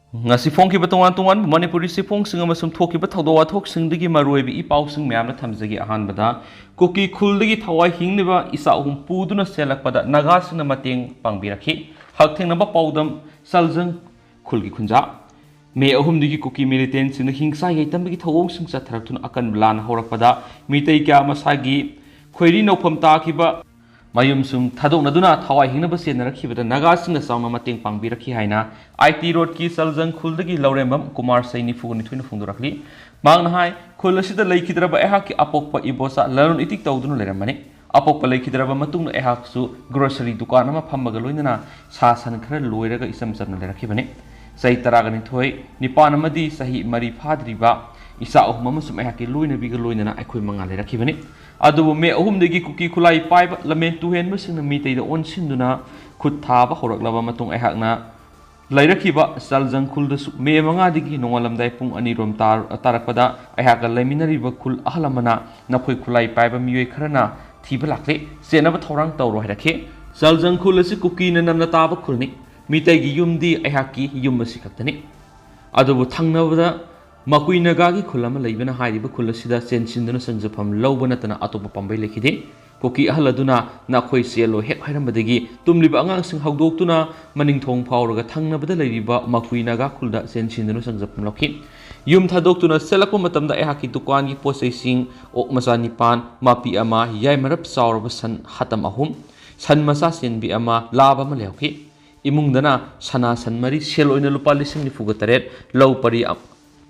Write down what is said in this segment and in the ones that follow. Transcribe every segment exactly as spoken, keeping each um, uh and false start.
ꯉꯁꯤ ꯐꯣꯡꯈꯤꯕ ꯇꯣꯉꯥꯟ ꯇꯣꯉꯥꯟꯕ ꯃꯅꯤꯄꯨꯔꯤ ꯆꯦꯐꯣꯡꯁꯤꯡ ꯑꯃꯁꯨꯡ ꯊꯣꯛꯈꯤꯕ ꯊꯧꯗꯣꯛ ꯋꯥꯊꯣꯛꯁꯤꯡꯗꯒꯤ ꯃꯔꯨꯑꯣꯏꯕ ꯏ ꯄꯥꯎꯁꯤꯡ ꯃꯌꯥꯝꯅ ꯊꯝꯖꯒꯦ꯫ ꯑꯍꯥꯟꯕꯗ, ꯀꯨꯀꯤ ꯈꯨꯜꯗꯒꯤ ꯊꯋꯥꯏ ꯍꯤꯡꯂꯤꯕ ꯏꯆꯥ ꯑꯍꯨꯝ ꯄꯨꯗꯨꯅ ꯆꯦꯜꯂꯛꯄꯗ ꯅꯥꯒꯥꯁꯤꯡꯅ ꯃꯇꯦꯡ ꯄꯥꯡꯕꯤꯔꯛꯈꯤ꯫ ꯍꯛꯊꯦꯡꯅꯕ ꯄꯥꯎꯗꯝ, ꯆꯜꯖꯪ ꯈꯨꯜꯒꯤ ꯈꯨꯟꯖꯥ꯫ ꯃꯦ ꯑꯍꯨꯝꯗꯒꯤ ꯀꯨꯀꯤ ꯃꯤꯂꯤꯇꯦꯟꯁꯤꯡꯅ ꯍꯤꯡꯁꯥ ꯌꯩꯇꯝꯕꯒꯤ ꯊꯧꯑꯣꯡꯁꯤꯡ ꯆꯠꯊꯔꯛꯇꯨꯅ ꯑꯀꯟꯕ ꯂꯥꯟ ꯍꯧꯔꯛꯄꯗ ꯃꯤꯇꯩ ꯀꯌꯥ ꯃꯁꯥꯒꯤ ꯈꯣꯏꯔꯤ ꯅꯧꯐꯝ ꯇꯥꯈꯤꯕ ꯃꯌꯨꯝꯁꯨꯡ ꯊꯥꯗꯣꯛꯅꯗꯨꯅ ꯊꯋꯥꯏ ꯍꯤꯡꯅꯕ ꯆꯦꯟꯅꯔꯛꯈꯤꯕꯗ ꯅꯥꯒꯥꯁꯤꯡꯅ ꯆꯥꯎꯅ ꯃꯇꯦꯡ ꯄꯥꯡꯕꯤꯔꯛꯈꯤ ꯍꯥꯏꯅ ꯑꯥꯏ ꯇꯤ ꯔꯣꯗꯀꯤ ꯆꯜꯖꯪ ꯈꯨꯜꯗꯒꯤ ꯂꯧꯔꯦꯝꯕꯝ ꯀꯨꯃꯥꯔ ꯁꯩ ꯅꯤꯐꯨꯒ ꯅꯤꯊꯣꯏꯅ ꯐꯣꯡꯗꯣꯔꯛꯂꯤ꯫ ꯃꯍꯥꯛꯅ ꯍꯥꯏ, ꯈꯨꯜ ꯑꯁꯤꯗ ꯂꯩꯈꯤꯗ꯭ꯔꯕ ꯑꯩꯍꯥꯛꯀꯤ ꯑꯄꯣꯛꯄ ꯏꯕꯣꯆꯥ ꯂꯂꯣꯟ ꯏꯇꯤꯛ ꯇꯧꯗꯨꯅ ꯂꯩꯔꯝꯕꯅꯤ꯫ ꯑꯄꯣꯛꯄ ꯂꯩꯈꯤꯗ꯭ꯔꯕ ꯃꯇꯨꯡꯗ ꯑꯩꯍꯥꯛꯁꯨ ꯒ꯭ꯔꯣꯁꯔꯤ ꯗꯨꯀꯥꯟ ꯑꯃ ꯐꯝꯕꯒ ꯂꯣꯏꯅꯅ ꯁꯥ ꯁꯟ ꯈꯔ ꯂꯣꯏꯔꯒ ꯏꯆꯝ ꯆꯝꯅ ꯂꯩꯔꯛꯈꯤꯕꯅꯤ꯫ ꯆꯍꯤ ꯇꯔꯥꯒ ꯅꯤꯊꯣꯏ, ꯅꯤꯄꯥꯟ ꯑꯃꯗꯤ ꯆꯍꯤ ꯃꯔꯤ ꯐꯥꯗ꯭ꯔꯤꯕ ꯏꯆꯥ ꯑꯍꯨꯝ ꯑꯃꯁꯨꯡ ꯑꯩꯍꯥꯛꯀꯤ ꯂꯣꯏꯅꯕꯤꯒ ꯂꯣꯏꯅꯅ ꯑꯩꯈꯣꯏ ꯃꯉꯥ ꯂꯩꯔꯛꯈꯤꯕꯅꯤ꯫ ꯑꯗꯨꯕꯨ ꯃꯦ ꯑꯍꯨꯝꯗꯒꯤ ꯀꯨꯀꯤ ꯈꯨꯠꯂꯥꯏ ꯄꯥꯏꯕ ꯂꯝꯍꯦꯟ ꯇꯨꯍꯦꯟꯕꯁꯤꯡꯅ ꯃꯤꯇꯩꯗ ꯑꯣꯟꯁꯤꯟꯗꯨꯅ ꯈꯨꯠ ꯊꯥꯕ ꯍꯧꯔꯛꯂꯕ ꯃꯇꯨꯡ ꯑꯩꯍꯥꯛꯅ ꯂꯩꯔꯛꯈꯤꯕ ꯆꯜꯖꯪ ꯈꯨꯜꯗꯁꯨ ꯃꯦ ꯃꯉꯥꯗꯒꯤ ꯅꯣꯡꯉꯥꯜꯂꯝꯗꯥꯏ ꯄꯨꯡ ꯑꯅꯤꯔꯣꯝ ꯇꯥꯔ-, ꯇꯥꯔꯛꯄꯗ ꯑꯩꯍꯥꯛꯀ ꯂꯩꯃꯤꯟꯅꯔꯤꯕ ꯈꯨꯜ ꯑꯍꯜ ꯑꯃꯅ ꯅꯈꯣꯏ ꯈꯨꯠꯂꯥꯏ ꯄꯥꯏꯕ ꯃꯤꯑꯣꯏ ꯈꯔꯅ ꯊꯤꯕ ꯂꯥꯛꯂꯦ, ꯆꯦꯟꯅꯕ ꯊꯧꯔꯥꯡ ꯇꯧꯔꯣ ꯍꯥꯏꯔꯛꯈꯤ꯫ ꯆꯜꯖꯪ ꯈꯨꯜ ꯑꯁꯤ ꯀꯨꯀꯤꯅ ꯅꯝꯅ ꯇꯥꯕ ꯈꯨꯜꯅꯤ꯫ ꯃꯤꯇꯩꯒꯤ ꯌꯨꯝꯗꯤ ꯑꯩꯍꯥꯛꯀꯤ ꯌꯨꯝ ꯑꯁꯤ ꯈꯛꯇꯅꯤ꯫ ꯑꯗꯨꯕꯨ ꯊꯪꯅꯕꯗ ꯃꯀꯨꯏ ꯅꯥꯒꯥꯒꯤ ꯈꯨꯜ ꯑꯃ ꯂꯩꯕꯅ ꯍꯥꯏꯔꯤꯕ ꯈꯨꯜ ꯑꯁꯤꯗ ꯆꯦꯟꯁꯤꯟꯗꯨꯅ ꯆꯪꯖꯐꯝ ꯂꯧꯕ ꯅꯠꯇꯅ ꯑꯇꯣꯞꯄ ꯄꯥꯝꯕꯩ ꯂꯩꯈꯤꯗꯦ꯫ ꯀꯨꯀꯤ ꯑꯍꯜ ꯑꯗꯨꯅ "ꯅꯈꯣꯏ ꯆꯦꯜꯂꯣ" ꯍꯦꯛ ꯍꯥꯏꯔꯝꯕꯗꯒꯤ ꯇꯨꯝꯂꯤꯕ ꯑꯉꯥꯡꯁꯤꯡ ꯍꯧꯗꯣꯛꯇꯨꯅ ꯃꯅꯤꯡꯊꯣꯡ ꯐꯥꯎꯔꯒ ꯊꯪꯅꯕꯗ ꯂꯩꯔꯤꯕ ꯃꯀꯨꯏ ꯅꯥꯒꯥ ꯈꯨꯜꯗ ꯆꯦꯟꯁꯤꯟꯗꯨꯅ ꯆꯪꯖꯐꯝ ꯂꯧꯈꯤ꯫ ꯌꯨꯝ ꯊꯥꯗꯣꯛꯇꯨꯅ ꯆꯦꯜꯂꯛꯄ ꯃꯇꯝꯗ ꯑꯩꯍꯥꯛꯀꯤ ꯗꯨꯀꯥꯟꯒꯤ ꯄꯣꯠ ꯆꯩꯁꯤꯡ, ꯑꯣꯛ ꯃꯆꯥ ꯅꯤꯄꯥꯟ, ꯃꯄꯤ ꯑꯃ, ꯌꯥꯏꯃꯔꯞ ꯆꯥꯎꯔꯕ ꯁꯟ ꯍꯥꯇꯝ ꯑꯍꯨꯝ, ꯁꯟ ꯃꯆꯥ ꯆꯦꯟꯕꯤ ꯑꯃ, ꯂꯥꯕ ꯑꯃ ꯂꯩꯍꯧꯈꯤ꯫ ꯏꯃꯨꯡꯗꯅ ꯁꯅꯥ ꯁꯟ ꯃꯔꯤ, ꯁꯦꯜ ꯑꯣꯏꯅ ꯂꯨꯄꯥ ꯂꯤꯁꯤꯡ ꯅꯤꯐꯨꯒ ꯇꯔꯦꯠ, ꯂꯧ ꯄꯔꯤ ꯑ-,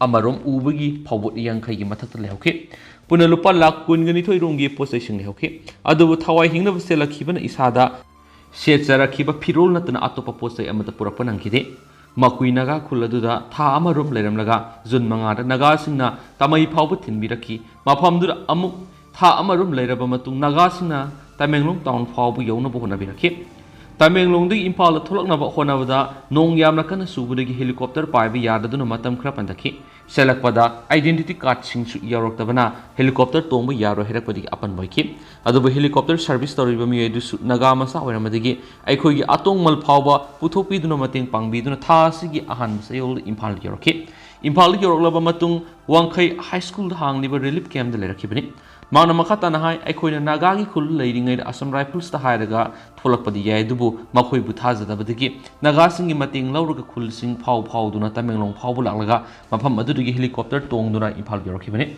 ꯑꯃꯔꯣꯝ ꯎꯕꯒꯤ ꯐꯥꯎꯕꯣꯠ ꯌꯥꯡꯈꯩꯒꯤ ꯃꯊꯛꯇ ꯂꯩꯍꯧꯈꯤ꯫ ꯄꯨꯟꯅ ꯂꯨꯄꯥ ꯂꯥꯈ ꯀꯨꯟꯒ ꯅꯤꯊꯣꯏ ꯔꯣꯝꯒꯤ ꯄꯣꯠ ꯆꯩꯁꯤꯡ ꯂꯩꯍꯧꯈꯤ꯫ ꯑꯗꯨꯕꯨ ꯊꯋꯥꯏ ꯍꯤꯡꯅꯕ ꯆꯦꯜꯂꯛꯈꯤꯕꯅ ꯏꯁꯥꯗ ꯁꯦꯠꯆꯔꯛꯈꯤꯕ ꯐꯤꯔꯣꯜ ꯅꯠꯇꯅ ꯑꯇꯣꯞꯄ ꯄꯣꯠ ꯆꯩ ꯑꯃꯠꯇ ꯄꯨꯔꯛꯄ ꯅꯪꯈꯤꯗꯦ꯫ ꯃꯀꯨꯏ ꯅꯥꯒꯥ ꯈꯨꯜ ꯑꯗꯨꯗ ꯊꯥ ꯑꯃꯔꯣꯝ ꯂꯩꯔꯝꯂꯒ ꯖꯨꯟ ꯃꯉꯥꯗ ꯅꯥꯒꯥꯁꯤꯡꯅ ꯇꯥꯃꯩ ꯐꯥꯎꯕ ꯊꯤꯟꯕꯤꯔꯛꯈꯤ꯫ ꯃꯐꯝꯗꯨꯗ ꯑꯃꯨꯛ ꯊꯥ ꯑꯃꯔꯣꯝ ꯂꯩꯔꯕ ꯃꯇꯨꯡ ꯅꯥꯒꯥꯁꯤꯡꯅ ꯇꯃꯦꯡꯂꯣꯡ ꯇꯥꯎꯟ ꯐꯥꯎꯕ ꯌꯧꯅꯕ ꯍꯣꯠꯅꯕꯤꯔꯛꯈꯤ꯫ ꯇꯃꯦꯡꯂꯣꯡꯗꯒꯤ ꯏꯝꯐꯥꯜꯗ ꯊꯣꯛꯂꯛꯅꯕ ꯍꯣꯠꯅꯕꯗ ꯅꯣꯡ ꯌꯥꯝꯅ ꯀꯟꯅ ꯆꯨꯕꯗꯒꯤ helicopter ꯄꯥꯏꯕ ꯌꯥꯗꯗꯨꯅ ꯃꯇꯝ ꯈꯔ ꯄꯟꯊꯈꯤ꯫ ꯆꯦꯜꯂꯛꯄꯗ identity cardꯁꯤꯡꯁꯨ ꯌꯥꯎꯔꯛꯇꯕꯅ helicopter ꯇꯣꯡꯕ ꯌꯥꯔꯣꯏ ꯍꯥꯏꯔꯛꯄꯗꯒꯤ ꯑꯄꯟꯕ ꯑꯣꯏꯈꯤ꯫ ꯑꯗꯨꯕꯨ helicopter service ꯇꯧꯔꯤꯕ ꯃꯤꯑꯣꯏ ꯑꯗꯨꯁꯨ ꯅꯥꯒꯥ ꯃꯆꯥ ꯑꯣꯏꯔꯝꯕꯗꯒꯤ ꯑꯩꯈꯣꯏꯒꯤ ꯑꯇꯣꯡꯃꯜ ꯐꯥꯎꯕ ꯄꯨꯊꯣꯛꯄꯤꯗꯨꯅ ꯃꯇꯦꯡ ꯄꯥꯡꯕꯤꯗꯨꯅ ꯊꯥ ꯑꯁꯤꯒꯤ ꯑꯍꯥꯟꯕ ꯆꯌꯣꯜꯗ ꯏꯝꯐꯥꯜ ꯌꯧꯔꯛꯈꯤ꯫ ꯏꯝꯐꯥꯜꯗ ꯌꯧꯔꯛꯂꯕ ꯃꯇꯨꯡ ꯋꯥꯡꯈꯩ High Schoolꯗ ꯍꯥꯡꯂꯤꯕ relief campꯇ ꯂꯩꯔꯛꯈꯤꯕꯅꯤ꯫ ꯃꯍꯥꯛꯅ ꯃꯈꯥ ꯇꯥꯅ ꯍꯥꯏ, ꯑꯩꯈꯣꯏꯅ ꯅꯥꯒꯥꯒꯤ ꯈꯨꯜ ꯂꯩꯔꯤꯉꯩꯗ Assam Riflesꯇ ꯍꯥꯏꯔꯒ ꯊꯣꯛꯂꯛꯄꯗꯤ ꯌꯥꯏ, ꯑꯗꯨꯕꯨ ꯃꯈꯣꯏꯕꯨ ꯊꯥꯖꯗꯕꯗꯒꯤ ꯅꯥꯒꯥꯁꯤꯡꯒꯤ ꯃꯇꯦꯡ ꯂꯧꯔꯒ ꯈꯨꯜꯁꯤꯡ ꯐꯥꯎ ꯐꯥꯎꯗꯨꯅ ꯇꯃꯦꯡꯂꯣꯡ ꯐꯥꯎꯕ ꯂꯥꯛꯂꯒ ꯃꯐꯝ ꯑꯗꯨꯗꯒꯤ helicopter ꯇꯣꯡꯗꯨꯅ ꯏꯝꯐꯥꯜ ꯌꯧꯔꯛꯈꯤꯕꯅꯤ꯫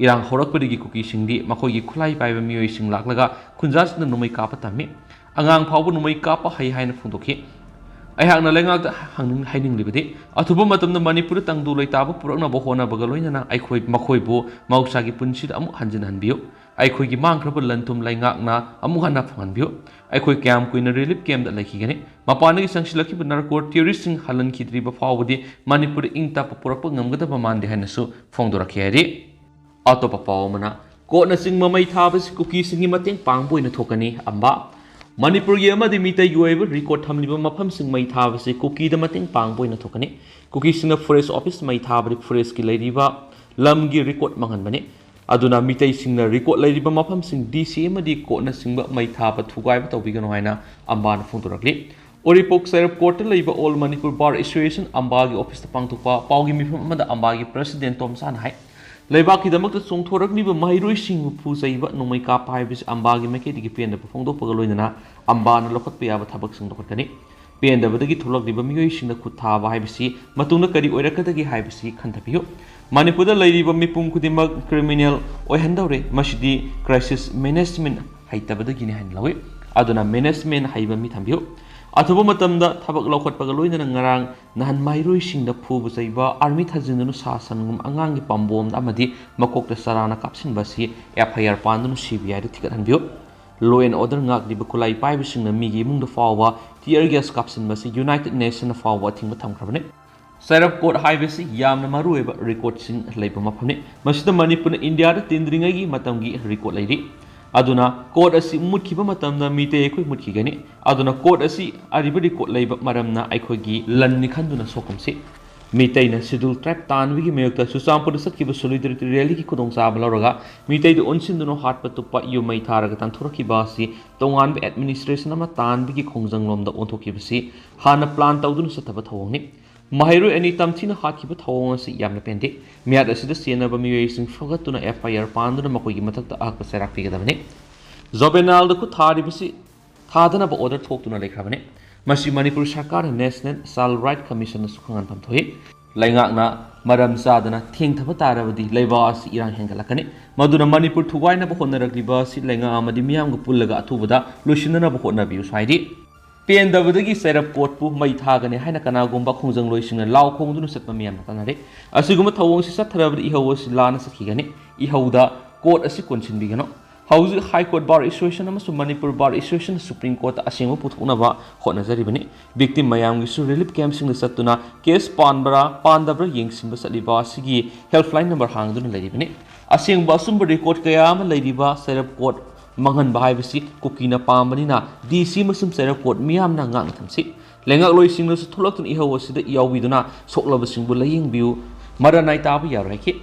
ꯏꯔꯥꯡ ꯍꯧꯔꯛꯄꯗꯒꯤ ꯀꯨꯀꯤꯁꯤꯡꯗꯤ ꯃꯈꯣꯏꯒꯤ ꯈꯨꯠꯂꯥꯏ ꯄꯥꯏꯕ ꯃꯤꯑꯣꯏꯁꯤꯡ ꯂꯥꯛꯂꯒ ꯈꯨꯟꯖꯥꯁꯤꯡꯅ ꯅꯣꯡꯃꯩ ꯀꯥꯞꯄ ꯇꯝꯃꯤ꯫ ꯑꯉꯥꯡ ꯐꯥꯎꯕ ꯅꯣꯡꯃꯩ ꯀꯥꯞꯄ ꯍꯩ ꯍꯥꯏꯅ ꯐꯣꯡꯗꯣꯛꯈꯤ꯫ ꯑꯩꯍꯥꯛꯅ ꯂꯩꯉꯥꯛꯇ ꯍꯪꯅꯤꯡ-, ꯍꯥꯏꯅꯤꯡꯂꯤꯕꯗꯤ, ꯑꯊꯨꯕ ꯃꯇꯝꯗ ꯃꯅꯤꯄꯨꯔꯗ ꯇꯪꯗꯨ ꯂꯩꯇꯥꯕ ꯄꯨꯔꯛꯅꯕ ꯍꯣꯠꯅꯕꯒ ꯂꯣꯏꯅꯅ ꯑꯩꯈꯣꯏ, ꯃꯈꯣꯏꯕꯨ ꯃꯍꯧꯁꯥꯒꯤ ꯄꯨꯟꯁꯤꯗ ꯑꯃꯨꯛ ꯍꯟꯖꯤꯟꯍꯟꯕꯤꯌꯨ꯫ ꯑꯩꯈꯣꯏꯒꯤ ꯃꯥꯡꯈ꯭ꯔꯕ ꯂꯟ ꯊꯨꯝ ꯂꯩꯉꯥꯛꯅ ꯑꯃꯨꯛ ꯍꯟꯅ ꯐꯪꯍꯟꯕꯤꯌꯨ꯫ ꯑꯩꯈꯣꯏ ꯀꯌꯥꯝ ꯀꯨꯏꯅ relief campꯇ ꯂꯩꯈꯤꯒꯅꯤ? ꯃꯄꯥꯟꯗꯒꯤ ꯆꯪꯁꯤꯜꯂꯛꯈꯤꯕ narco terroristꯁꯤꯡ ꯍꯜꯍꯟꯈꯤꯗ꯭ꯔꯤꯕ ꯐꯥꯎꯕꯗꯤ ꯃꯅꯤꯄꯨꯔꯗ ꯏꯪ ꯇꯞꯄ ꯄꯨꯔꯛꯄ ꯉꯝꯒꯗꯕ ꯃꯥꯟꯗꯦ ꯍꯥꯏꯅꯁꯨ ꯐꯣꯡꯗꯣꯔꯛꯈꯤ ꯍꯥꯏꯔꯤ꯫ ꯑꯇꯣꯞꯄ ꯄꯥꯎ ꯑꯃꯅ, ꯀꯣꯠꯅ ꯆꯤꯡꯕ ꯃꯩ ꯊꯥꯕꯁꯤ ꯀꯨꯀꯤꯁꯤꯡꯒꯤ ꯃꯇꯦꯡ ꯄꯥꯡꯕ ꯑꯣꯏꯅ ꯊꯣꯛꯀꯅꯤ꯫ ꯑꯝꯕꯥ, ꯃꯅꯤꯄꯨꯔꯒꯤ ꯑꯃꯗꯤ ꯃꯤꯇꯩꯒꯤ ꯑꯣꯏꯕ record ꯊꯝꯂꯤꯕ ꯃꯐꯝꯁꯤꯡ ꯃꯩ ꯊꯥꯕꯁꯤ ꯀꯨꯀꯤꯗ ꯃꯇꯦꯡ ꯄꯥꯡꯕ ꯑꯣꯏꯅ ꯊꯣꯛꯀꯅꯤ꯫ ꯀꯨꯀꯤꯁꯤꯡꯅ forest office ꯃꯩ ꯊꯥꯕꯗꯤ forestꯀꯤ ꯂꯩꯔꯤꯕ ꯂꯝꯒꯤ record ꯃꯥꯡꯍꯟꯕꯅꯤ꯫ ꯑꯗꯨꯅ ꯃꯤꯇꯩꯁꯤꯡꯅ record ꯂꯩꯔꯤꯕ ꯃꯐꯝꯁꯤꯡ DC ꯑꯃꯗꯤ ꯀꯣꯠꯅ ꯆꯤꯡꯕ ꯃꯩ ꯊꯥꯕ ꯊꯨꯒꯥꯏꯕ ꯇꯧꯕꯤꯒꯅꯨ ꯍꯥꯏꯅ ꯑꯝꯕꯥꯅ ꯐꯣꯡꯗꯣꯔꯛꯂꯤ꯫ ꯎꯔꯤꯄꯣꯛ ꯆꯩꯔꯞ courtꯇ ꯂꯩꯕ All Manipur Bar Association ꯑꯝꯕꯥꯒꯤ officeꯇ ꯄꯥꯡꯊꯣꯛꯄ ꯄꯥꯎꯒꯤ ꯃꯤꯐꯝ ꯑꯃꯗ ꯑꯝꯕꯥꯒꯤ president ꯇꯣꯝꯆꯥꯅ ꯍꯥꯏ, ꯂꯩꯕꯥꯛꯀꯤꯗꯃꯛꯇ ꯆꯣꯡꯊꯣꯔꯛꯂꯤꯕ ꯃꯍꯩꯔꯣꯏꯁꯤꯡꯕꯨ ꯐꯨ ꯆꯩꯕ, ꯅꯣꯡꯃꯩ ꯀꯥꯞꯄ ꯍꯥꯏꯕꯁꯤ ꯑꯝꯕꯥꯒꯤ ꯃꯥꯏꯀꯩꯗꯒꯤ ꯄꯦꯟꯗꯕ ꯐꯣꯡꯗꯣꯛꯄꯒ ꯂꯣꯏꯅꯅ ꯑꯝꯕꯥꯅ ꯂꯧꯈꯠꯄ ꯌꯥꯕ ꯊꯕꯛꯁꯤꯡ ꯂꯧꯈꯠꯀꯅꯤ꯫ ꯄꯦꯟꯗꯕꯗꯒꯤ ꯊꯣꯛꯂꯛꯂꯤꯕ ꯃꯤꯑꯣꯏꯁꯤꯡꯅ ꯈꯨꯠ ꯊꯥꯕ ꯍꯥꯏꯕꯁꯤ ꯃꯇꯨꯡꯗ ꯀꯔꯤ ꯑꯣꯏꯔꯛꯀꯗꯒꯦ ꯍꯥꯏꯕꯁꯤ ꯈꯟꯊꯕꯤꯌꯨ꯫ ꯃꯅꯤꯄꯨꯔꯗ ꯂꯩꯔꯤꯕ ꯃꯤꯄꯨꯝ ꯈꯨꯗꯤꯡꯃꯛ criminal ꯑꯣꯏꯍꯟꯗꯧꯔꯦ꯫ ꯃꯁꯤꯗꯤ crisis management ꯍꯩꯇꯕꯗꯒꯤꯅꯤ ꯍꯥꯏꯅ ꯂꯧꯏ꯫ ꯑꯗꯨꯅ management ꯍꯩꯕ ꯃꯤ ꯊꯝꯕꯤꯌꯨ꯫ ꯑꯊꯨꯕ ꯃꯇꯝꯗ ꯊꯕꯛ ꯂꯧꯈꯠꯄꯒ ꯂꯣꯏꯅꯅ ꯉꯔꯥꯡ ꯅꯍꯥꯟ ꯃꯍꯩꯔꯣꯏꯁꯤꯡꯗ ꯐꯨꯕ ꯆꯩꯕ, army ꯊꯥꯖꯤꯟꯗꯨꯅ ꯁꯥ ꯁꯟꯒꯨꯝ ꯑꯉꯥꯡꯒꯤ ꯄꯥꯝꯕꯣꯝꯗ ꯑꯃꯗꯤ ꯃꯀꯣꯛꯇ ꯆꯔꯥꯅ ꯀꯥꯞꯁꯤꯟꯕ ꯑꯁꯤ FIR ꯄꯥꯟꯗꯨꯅ CBIꯗ ꯊꯤꯒꯠꯍꯟꯕꯤꯌꯨ꯫ Law and order ꯉꯥꯛꯂꯤꯕ ꯈꯨꯠꯂꯥꯏ ꯄꯥꯏꯕꯁꯤꯡꯅ ꯃꯤꯒꯤ ꯏꯃꯨꯡꯗ ꯐꯥꯎꯕ tear gas ꯀꯥꯞꯁꯤꯟꯕ ꯑꯁꯤ United Nationꯅ ꯐꯥꯎꯕ ꯑꯊꯤꯡꯕ ꯊꯝꯈ꯭ꯔꯕꯅꯤ꯫ ꯆꯩꯔꯞ court ꯍꯥꯏꯕꯁꯤ ꯌꯥꯝꯅ ꯃꯔꯨꯑꯣꯏꯕ recordꯁꯤꯡ ꯂꯩꯕ ꯃꯐꯝꯅꯤ꯫ ꯃꯁꯤꯗ ꯃꯅꯤꯄꯨꯔꯅ ꯏꯟꯗꯤꯌꯥꯗ ꯇꯤꯟꯗ꯭ꯔꯤꯉꯩꯒꯤ ꯃꯇꯝꯒꯤ record ꯂꯩꯔꯤ꯫ ꯑꯗꯨꯅ ꯀꯣꯔꯠ ꯑꯁꯤ ꯃꯨꯠꯈꯤꯕ ꯃꯇꯝꯗ ꯃꯤꯇꯩ ꯑꯩꯈꯣꯏ ꯃꯨꯠꯈꯤꯒꯅꯤ꯫ ꯑꯗꯨꯅ ꯀꯣꯔꯠ ꯑꯁꯤ ꯑꯔꯤꯕ ꯔꯦꯀꯣꯔꯠ ꯂꯩꯕ ꯃꯔꯝꯅ ꯑꯩꯈꯣꯏꯒꯤ ꯂꯟꯅꯤ ꯈꯟꯗꯨꯅ ꯁꯣꯛꯀꯨꯝꯁꯤ꯫ ꯃꯤꯇꯩꯅ ꯁꯦꯗꯨꯜ ꯇ꯭ꯔꯥꯏꯕ ꯇꯥꯟꯕꯒꯤ ꯃꯥꯌꯣꯛꯇ ꯆꯨꯔꯆꯥꯟꯄꯨꯔꯗ ꯆꯠꯈꯤꯕ ꯁꯣꯂꯤꯗꯔꯤꯇꯤ ꯔꯦꯂꯤꯒꯤ ꯈꯨꯗꯣꯡꯆꯥꯕ ꯂꯧꯔꯒ ꯃꯤꯇꯩꯗ ꯑꯣꯟꯁꯤꯟꯗꯨꯅ ꯍꯥꯠꯄ ꯇꯨꯞꯄ, ꯌꯨꯝ ꯃꯩ ꯊꯥꯔꯒ ꯇꯥꯟꯊꯣꯔꯛꯈꯤꯕ ꯑꯁꯤ ꯇꯣꯉꯥꯟꯕ ꯑꯦꯗꯃꯤꯅꯤꯁꯇ꯭ꯔꯦꯁꯟ ꯑꯃ ꯇꯥꯟꯕꯒꯤ ꯈꯣꯡꯖꯪꯂꯣꯝꯗ ꯑꯣꯟꯊꯣꯛꯈꯤꯕꯁꯤ ꯍꯥꯟꯅ ꯄ꯭ꯂꯥꯟ ꯇꯧꯗꯨꯅ ꯆꯠꯊꯕ ꯊꯧꯑꯣꯡꯅꯤ꯫ ꯃꯍꯩꯔꯣꯏ ꯑꯅꯤ ꯇꯝꯊꯤꯅ ꯍꯥꯠꯈꯤꯕ ꯊꯧꯑꯣꯡ ꯑꯁꯤ ꯌꯥꯝꯅ ꯄꯦꯟꯗꯦ꯫ ꯃꯤꯍꯥꯠ ꯑꯁꯤꯗ ꯆꯦꯟꯅꯕ ꯃꯤꯑꯣꯏꯁꯤꯡ ꯐꯒꯠꯇꯨꯅ ꯑꯦꯐ ꯑꯥꯏ ꯑꯥꯔ ꯄꯥꯟꯗꯨꯅ ꯃꯈꯣꯏꯒꯤ ꯃꯊꯛꯇ ꯑꯍꯛꯄ ꯆꯩꯔꯥꯛ ꯄꯤꯒꯗꯕꯅꯤ꯫ ꯖꯣꯕꯦꯅꯥꯜꯗ ꯈꯨꯠ ꯊꯥꯔꯤꯕꯁꯤ ꯊꯥꯗꯅꯕ ꯑꯣꯔꯗꯔ ꯊꯣꯛꯇꯨꯅ ꯂꯩꯈ꯭ꯔꯕꯅꯤ꯫ ꯃꯁꯤ ꯃꯅꯤꯄꯨꯔ ꯁꯔꯀꯥꯔꯅ ꯅꯦꯁꯅꯦꯜ ꯆꯥꯏꯜ ꯔꯥꯏꯠ ꯀꯃꯤꯁꯟꯗꯁꯨ ꯈꯪꯍꯟꯐꯝ ꯊꯣꯛꯏ꯫ ꯂꯩꯉꯥꯛꯅ ꯃꯔꯝ ꯆꯥꯗꯅ ꯊꯦꯡꯊꯕ ꯇꯥꯔꯕꯗꯤ ꯂꯩꯕꯥꯛ ꯑꯁꯤ ꯏꯔꯥꯡ ꯍꯦꯟꯒꯠꯂꯛꯀꯅꯤ꯫ ꯃꯗꯨꯅ ꯃꯅꯤꯄꯨꯔ ꯊꯨꯒꯥꯏꯅꯕ ꯍꯣꯠꯅꯔꯛꯂꯤꯕ ꯑꯁꯤ ꯂꯩꯉꯥꯛ ꯑꯃꯗꯤ ꯃꯤꯌꯥꯝꯒ ꯄꯨꯜꯂꯒ ꯑꯊꯨꯕꯗ ꯂꯣꯏꯁꯤꯟꯅꯅꯕ ꯍꯣꯠꯅꯕꯤꯌꯨ ꯍꯥꯏꯔꯤ꯫ ꯄꯦꯟꯗꯕꯗꯒꯤ ꯆꯩꯔꯞ ꯀꯣꯔꯠꯄꯨ ꯃꯩ ꯊꯥꯒꯅꯤ ꯍꯥꯏꯅ ꯀꯅꯥꯒꯨꯝꯕ ꯈꯣꯡꯖꯪꯂꯣꯏꯁꯤꯡꯅ ꯂꯥꯎ ꯈꯣꯡꯗꯨꯅ ꯆꯠꯄ ꯃꯤꯌꯥꯝꯅ ꯇꯥꯟꯅꯔꯦ꯫ ꯑꯁꯤꯒꯨꯝꯕ ꯊꯧꯑꯣꯡꯁꯤ ꯆꯠꯊꯔꯕꯗꯤ ꯏꯍꯧ ꯑꯁꯤ ꯂꯥꯟꯅ ꯆꯠꯈꯤꯒꯅꯤ꯫ ꯏꯍꯧꯗ ꯀꯣꯔꯠ ꯑꯁꯤ ꯀꯣꯟꯁꯤꯟꯕꯤꯒꯅꯨ꯫ ꯍꯧꯖꯤꯛ ꯍꯥꯏ ꯀꯣꯔꯠ ꯕꯥꯔ ꯑꯦꯁꯣꯁꯤꯌꯦꯁꯟ ꯑꯃꯁꯨꯡ ꯃꯅꯤꯄꯨꯔ ꯕꯥꯔ ꯑꯦꯁꯣꯁꯤꯌꯦꯁꯟꯅ ꯁꯨꯄ꯭ꯔꯤꯝ ꯀꯣꯔꯠꯇ ꯑꯁꯦꯡꯕ ꯄꯨꯊꯣꯛꯅꯕ ꯍꯣꯠꯅꯖꯔꯤꯕꯅꯤ꯫ ꯚꯤꯛꯇꯤꯝ ꯃꯌꯥꯝꯒꯤꯁꯨ ꯔꯤꯂꯤꯐ ꯀꯦꯝꯞꯁꯤꯡꯗ ꯆꯠꯇꯨꯅ ꯀꯦꯁ ꯄꯥꯟꯕ꯭ꯔꯥ ꯄꯥꯟꯗꯕ꯭ꯔꯥ ꯌꯦꯡꯁꯤꯟꯕ ꯆꯠꯂꯤꯕ ꯑꯁꯤꯒꯤ ꯍꯦꯜꯞꯂꯥꯏꯟ ꯅꯝꯕꯔ ꯍꯥꯡꯗꯨꯅ ꯂꯩꯔꯤꯕꯅꯤ꯫ ꯑꯁꯦꯡꯕ ꯑꯆꯨꯝꯕ ꯔꯦꯀꯣꯔꯠ ꯀꯌꯥ ꯑꯃ ꯂꯩꯔꯤꯕ ꯆꯩꯔꯞ ꯀꯣꯔꯠ ꯃꯥꯡꯍꯟꯕ ꯍꯥꯏꯕꯁꯤ ꯀꯨꯀꯤꯅ ꯄꯥꯝꯕꯅꯤꯅ ꯗꯤ ꯁꯤ ꯑꯃꯁꯨꯡ ꯆꯩꯔꯞ ꯀꯣꯔꯠ ꯃꯤꯌꯥꯝꯅ ꯉꯥꯛꯅ ꯊꯝꯁꯤ꯫ ꯂꯩꯉꯥꯛꯂꯣꯏꯁꯤꯡꯅꯁꯨ ꯊꯣꯛꯂꯛꯇꯨꯅ ꯏꯍꯧ ꯑꯁꯤꯗ ꯌꯥꯎꯕꯤꯗꯨꯅ ꯁꯣꯛꯂꯕꯁꯤꯡꯕꯨ ꯂꯥꯌꯦꯡꯕꯤꯌꯨ, ꯃꯔꯥ ꯅꯥꯏ ꯇꯥꯕ ꯌꯥꯔꯣꯏ ꯍꯥꯏꯈꯤ꯫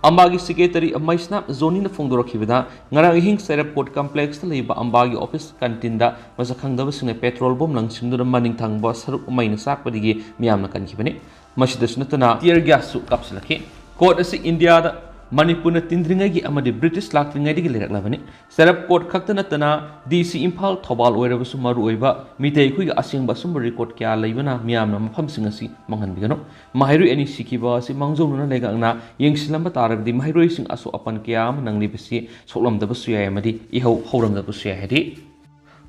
ꯑꯝꯕꯥꯒꯤ ꯁꯦꯀ꯭ꯔꯦꯇꯔꯤ ꯃꯩꯁꯅꯥꯝ ꯖꯣꯅꯤꯅ ꯐꯣꯡꯗꯣꯔꯛꯈꯤꯕꯗ, ꯉꯔꯥꯡ ꯑꯍꯤꯡ ꯆꯩꯔꯞ ꯀꯣꯔꯠ ꯀꯝꯄ꯭ꯂꯦꯛꯁꯇ ꯂꯩꯕ ꯑꯝꯕꯥꯒꯤ ꯑꯣꯐꯤꯁ ꯀꯟꯇꯤꯟꯗ ꯃꯁꯛ ꯈꯪꯗꯕꯁꯤꯡꯅ ꯄꯦꯇ꯭ꯔꯣꯜ ꯕꯣꯝ ꯂꯪꯁꯤꯟꯗꯨꯅ ꯃꯅꯤꯡ ꯊꯪꯕ ꯁꯔꯨꯛ ꯃꯩꯅ ꯆꯥꯛꯄꯗꯒꯤ ꯃꯤꯌꯥꯝꯅ ꯀꯟꯈꯤꯕꯅꯤ꯫ ꯃꯁꯤꯗꯁꯨ ꯅꯠꯇꯅ ꯇꯤꯌꯔ ꯒ꯭ꯌꯥꯁꯁꯨ ꯀꯥꯞꯁꯤꯜꯂꯛꯈꯤ꯫ ꯀꯣꯔꯠ ꯑꯁꯤ ꯏꯟꯗꯤꯌꯥꯗ ꯃꯅꯤꯄꯨꯔꯅ ꯇꯤꯟꯗ꯭ꯔꯤꯉꯩꯒꯤ ꯑꯃꯗꯤ ꯕ꯭ꯔꯤꯇꯤꯁ ꯂꯥꯛꯇ꯭ꯔꯤꯉꯩꯗꯒꯤ ꯂꯩꯔꯛꯂꯕꯅꯤ꯫ ꯆꯩꯔꯞ ꯀꯣꯔꯠ ꯈꯛꯇ ꯅꯠꯇꯅ ꯗꯤ ꯁꯤ ꯏꯝꯐꯥꯜ, ꯊꯧꯕꯥꯜ ꯑꯣꯏꯔꯕꯁꯨ ꯃꯔꯨꯑꯣꯏꯕ ꯃꯤꯇꯩ ꯑꯩꯈꯣꯏꯒꯤ ꯑꯁꯦꯡꯕ ꯑꯆꯨꯝꯕ ꯔꯦꯀꯣꯔꯠ ꯀꯌꯥ ꯂꯩꯕꯅ ꯃꯤꯌꯥꯝꯅ ꯃꯐꯝꯁꯤꯡ ꯑꯁꯤ ꯃꯥꯡꯍꯟꯕꯤꯒꯅꯨ꯫ ꯃꯍꯩꯔꯣꯏ ꯑꯅꯤ ꯁꯤꯈꯤꯕ ꯑꯁꯤ ꯃꯥꯡꯖꯧꯅꯅ ꯂꯩꯉꯥꯛꯅ ꯌꯦꯡꯁꯤꯜꯂꯝꯕ ꯇꯥꯔꯕꯗꯤ ꯃꯍꯩꯔꯣꯏꯁꯤꯡ ꯑꯁꯣꯛ ꯑꯄꯟ ꯀꯌꯥ ꯑꯃ ꯅꯪꯂꯤꯕꯁꯤ ꯁꯣꯛꯂꯝꯗꯕꯁꯨ ꯌꯥꯏ ꯑꯃꯗꯤ ꯏꯍꯧ ꯍꯧꯔꯝꯗꯕꯁꯨ ꯌꯥꯏ ꯍꯥꯏꯔꯤ꯫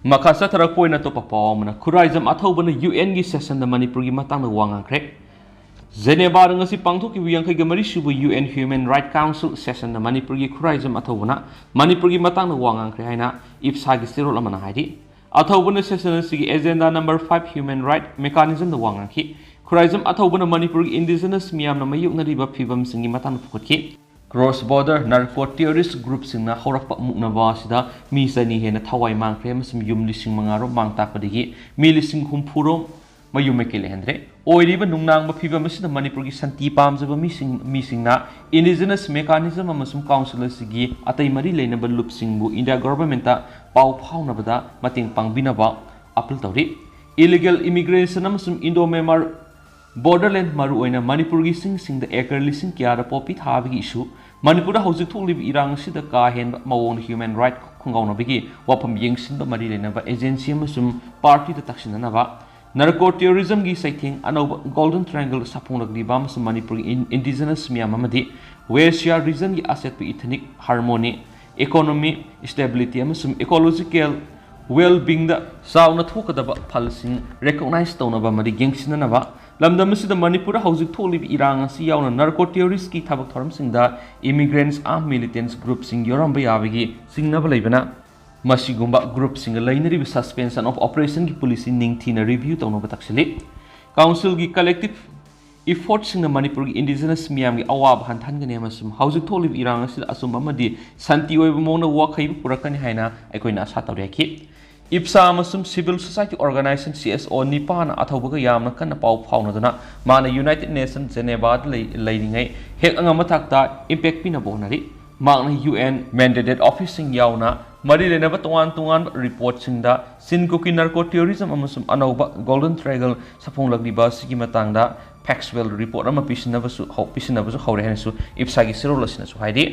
ꯃꯈꯥ ꯆꯠꯊꯔꯛꯄ ꯑꯣꯏꯅ ꯑꯇꯣꯞꯄ ꯄꯥꯎ ꯑꯃꯅ, ꯈꯨꯔꯥꯏꯖꯝ ꯑꯊꯧꯕꯅ ꯌꯨ ꯑꯦꯟꯒꯤ ꯁꯦꯁꯟꯗ ꯃꯅꯤꯄꯨꯔꯒꯤ ꯃꯇꯥꯡꯗ ꯋꯥ ꯉꯥꯡꯈ꯭ꯔꯦ꯫ ꯖꯦꯅꯦꯕꯥꯗ ꯉꯁꯤ ꯄꯥꯡꯊꯣꯛꯈꯤꯕ ꯌꯥꯡꯈꯩꯒ ꯃꯔꯤ ꯁꯨꯕ U N human right council ꯁꯦꯁꯟꯗ ꯃꯅꯤꯄꯨꯔꯒꯤ ꯈꯨꯔꯥꯏꯖꯝ ꯑꯊꯧꯕꯅ ꯃꯅꯤꯄꯨꯔꯒꯤ ꯃꯇꯥꯡꯗ ꯋꯥ ꯉꯥꯡꯈ꯭ꯔꯦ ꯍꯥꯏꯅ ꯏꯞꯁꯥꯒꯤ ꯆꯦꯔꯣꯜ ꯑꯃꯅ ꯍꯥꯏꯔꯤ꯫ ꯑꯊꯧꯕꯅ ꯁꯦꯁꯟ ꯑꯁꯤꯒꯤ agenda number five human right ꯃꯦꯀꯥꯅꯤꯖꯝꯗ ꯋꯥ ꯉꯥꯡꯈꯤ꯫ ꯈꯨꯔꯥꯏꯖꯝ ꯑꯊꯧꯕꯅ ꯃꯅꯤꯄꯨꯔꯒꯤ ꯏꯟꯗꯤꯖꯤꯅꯁ ꯃꯤꯌꯥꯝꯅ ꯃꯥꯌꯣꯛꯅꯔꯤꯕ ꯐꯤꯕꯝꯁꯤꯡꯒꯤ ꯃꯇꯥꯡꯗ ꯄꯨꯈꯠꯈꯤ꯫ Cross border narco terrorist groupꯁꯤꯡꯅ ꯍꯧꯔꯛꯄ ꯃꯨꯛꯅꯕ ꯑꯁꯤꯗ ꯃꯤ ꯆꯅꯤ ꯍꯦꯟꯅ ꯊꯋꯥꯏ ꯃꯥꯡꯈ꯭ꯔꯦ ꯑꯃꯁꯨꯡ ꯌꯨꯝ ꯂꯤꯁꯤꯡ ꯃꯉꯥ ꯔꯣꯝ ꯃꯥꯡ ꯇꯥꯛꯄꯗꯒꯤ ꯃꯤ ꯂꯤꯁꯤꯡ ꯍꯨꯝꯐꯨ ꯔꯣꯝ ꯃꯌꯨꯝ ꯃꯩꯀꯩ ꯂꯩꯍꯟꯗ꯭ꯔꯦ꯫ ꯑꯣꯏꯔꯤꯕ ꯅꯨꯡꯅꯥꯡꯕ ꯐꯤꯕꯝ ꯑꯁꯤꯗ ꯃꯅꯤꯄꯨꯔꯒꯤ ꯁꯥꯟꯇꯤ ꯄꯥꯝꯖꯕ ꯃꯤꯁꯤꯡ, ꯃꯤꯁꯤꯡꯅ indigenous mechanism ꯑꯃꯁꯨꯡ council ꯑꯁꯤꯒꯤ ꯑꯇꯩ ꯃꯔꯤ ꯂꯩꯅꯕ ꯂꯨꯞꯁꯤꯡꯕꯨ India governmentꯇ ꯄꯥꯎ ꯐꯥꯎꯅꯕꯗ ꯃꯇꯦꯡ ꯄꯥꯡꯕꯤꯅꯕ appeal ꯇꯧꯔꯤ꯫ Illegal immigration ꯑꯃꯁꯨꯡ Indo-Myanmar borderland, ꯃꯔꯨꯑꯣꯏꯅ ꯃꯅꯤꯄꯨꯔꯒꯤ ꯆꯤꯡꯁꯤꯡꯗ acre ꯂꯤꯁꯤꯡ ꯀꯌꯥꯗ poppy ꯊꯥꯕꯒꯤ issue, ꯃꯅꯤꯄꯨꯔꯗ ꯍꯧꯖꯤꯛ ꯊꯣꯛꯂꯤꯕ ꯏꯔꯥꯡ ꯑꯁꯤꯗ ꯀꯥ ꯍꯦꯟꯕ ꯃꯑꯣꯡꯗ human right ꯈꯣꯡꯒꯥꯎꯅꯕꯒꯤ ꯋꯥꯐꯝ ꯌꯦꯡꯁꯤꯟꯕ ꯃꯔꯤ ꯂꯩꯅꯕ agency ꯑꯃꯁꯨꯡ partyꯗ ꯇꯛꯁꯤꯟꯅꯅꯕ, narco terrorismꯒꯤ ꯆꯩꯊꯦꯡ ꯑꯅꯧꯕ Golden Triangle ꯁꯥꯐꯣꯡꯂꯛꯂꯤꯕ ꯑꯃꯁꯨꯡ ꯃꯅꯤꯄꯨꯔꯒꯤ in-, indigenous ꯃꯤꯌꯥꯝ ꯑꯃꯗꯤ West Siar regionꯒꯤ ꯑꯆꯦꯠꯄ ethnic harmony, economy stability ꯑꯃꯁꯨꯡ ecological well-beingꯗ ꯆꯥꯎꯅ ꯊꯣꯛꯀꯗꯕ ꯐꯜꯁꯤꯡ recognize ꯇꯧꯅꯕ ꯑꯃꯗꯤ ꯌꯦꯡꯁꯤꯟꯅꯅꯕ, ꯂꯝꯗꯝ ꯑꯁꯤꯗ ꯃꯅꯤꯄꯨꯔꯗ ꯍꯧꯖꯤꯛ ꯊꯣꯛꯂꯤꯕ ꯏꯔꯥꯡ ꯑꯁꯤ ꯌꯥꯎꯅ narco terroristꯀꯤ ꯊꯕꯛ ꯊꯧꯔꯝꯁꯤꯡꯗ immigrants, armed militants groupꯁꯤꯡ ꯌꯥꯎꯔꯝꯕ ꯌꯥꯕꯒꯤ ꯆꯤꯡꯅꯕ ꯂꯩꯕꯅ, ꯃꯁꯤꯒꯨꯝꯕ groupꯁꯤꯡꯒ ꯂꯩꯅꯔꯤꯕ suspension of operationꯒꯤ policy ꯅꯤꯡꯊꯤꯅ review ꯇꯧꯅꯕ ꯇꯛꯁꯤꯜꯂꯤ꯫ Councilꯒꯤ collective effortꯁꯤꯡꯅ ꯃꯅꯤꯄꯨꯔꯒꯤ indigenous ꯃꯤꯌꯥꯝꯒꯤ ꯑꯋꯥꯕ ꯍꯟꯊꯍꯟꯒꯅꯤ ꯑꯃꯁꯨꯡ ꯍꯧꯖꯤꯛ ꯊꯣꯛꯂꯤꯕ ꯏꯔꯥꯡ ꯑꯁꯤꯗ ꯑꯆꯨꯝꯕ ꯑꯃꯗꯤ ꯁꯥꯟꯇꯤ ꯑꯣꯏꯕ ꯃꯑꯣꯡꯗ ꯋꯥꯈꯩꯕ ꯄꯨꯔꯛꯀꯅꯤ ꯍꯥꯏꯅ ꯑꯩꯈꯣꯏꯅ ꯑꯁꯥ ꯇꯧꯔꯤ ꯍꯥꯏꯈꯤ꯫ IPSA ꯑꯃꯁꯨꯡ civil society organization, CSO, ꯅꯤꯄꯥꯅ ꯑꯊꯧꯕꯒ ꯌꯥꯝꯅ ꯀꯟꯅ ꯄꯥꯎ ꯐꯥꯎꯅꯗꯨꯅ ꯃꯥꯅ United Nations Genevaꯗ ꯂꯩ-, ꯂꯩꯔꯤꯉꯩ ꯍꯦꯛ ꯑꯉꯝꯕ ꯊꯥꯛꯇ impact ꯄꯤꯅꯕ ꯍꯣꯠꯅꯔꯤ꯫ ꯃꯍꯥꯛꯅ UN mandated officeꯁꯤꯡ ꯌꯥꯎꯅ ꯃꯔꯤ ꯂꯩꯅꯕ ꯇꯣꯉꯥꯟ ꯇꯣꯉꯥꯟꯕ reportꯁꯤꯡꯗ ꯆꯤꯟ ꯀꯨꯀꯤ narco terrorism ꯑꯃꯁꯨꯡ ꯑꯅꯧꯕ Golden Triangle ꯁꯥꯐꯣꯡꯂꯛꯂꯤꯕ ꯑꯁꯤꯒꯤ ꯃꯇꯥꯡꯗ factual report ꯑꯃ ꯄꯤꯁꯤꯟꯅꯕꯁꯨ ꯍꯧ-, ꯄꯤꯁꯤꯟꯅꯕꯁꯨ ꯍꯧꯔꯦ ꯍꯥꯏꯅꯁꯨ IPSAꯒꯤ ꯆꯦꯔꯣꯜ ꯑꯁꯤꯅꯁꯨ ꯍꯥꯏꯔꯤ꯫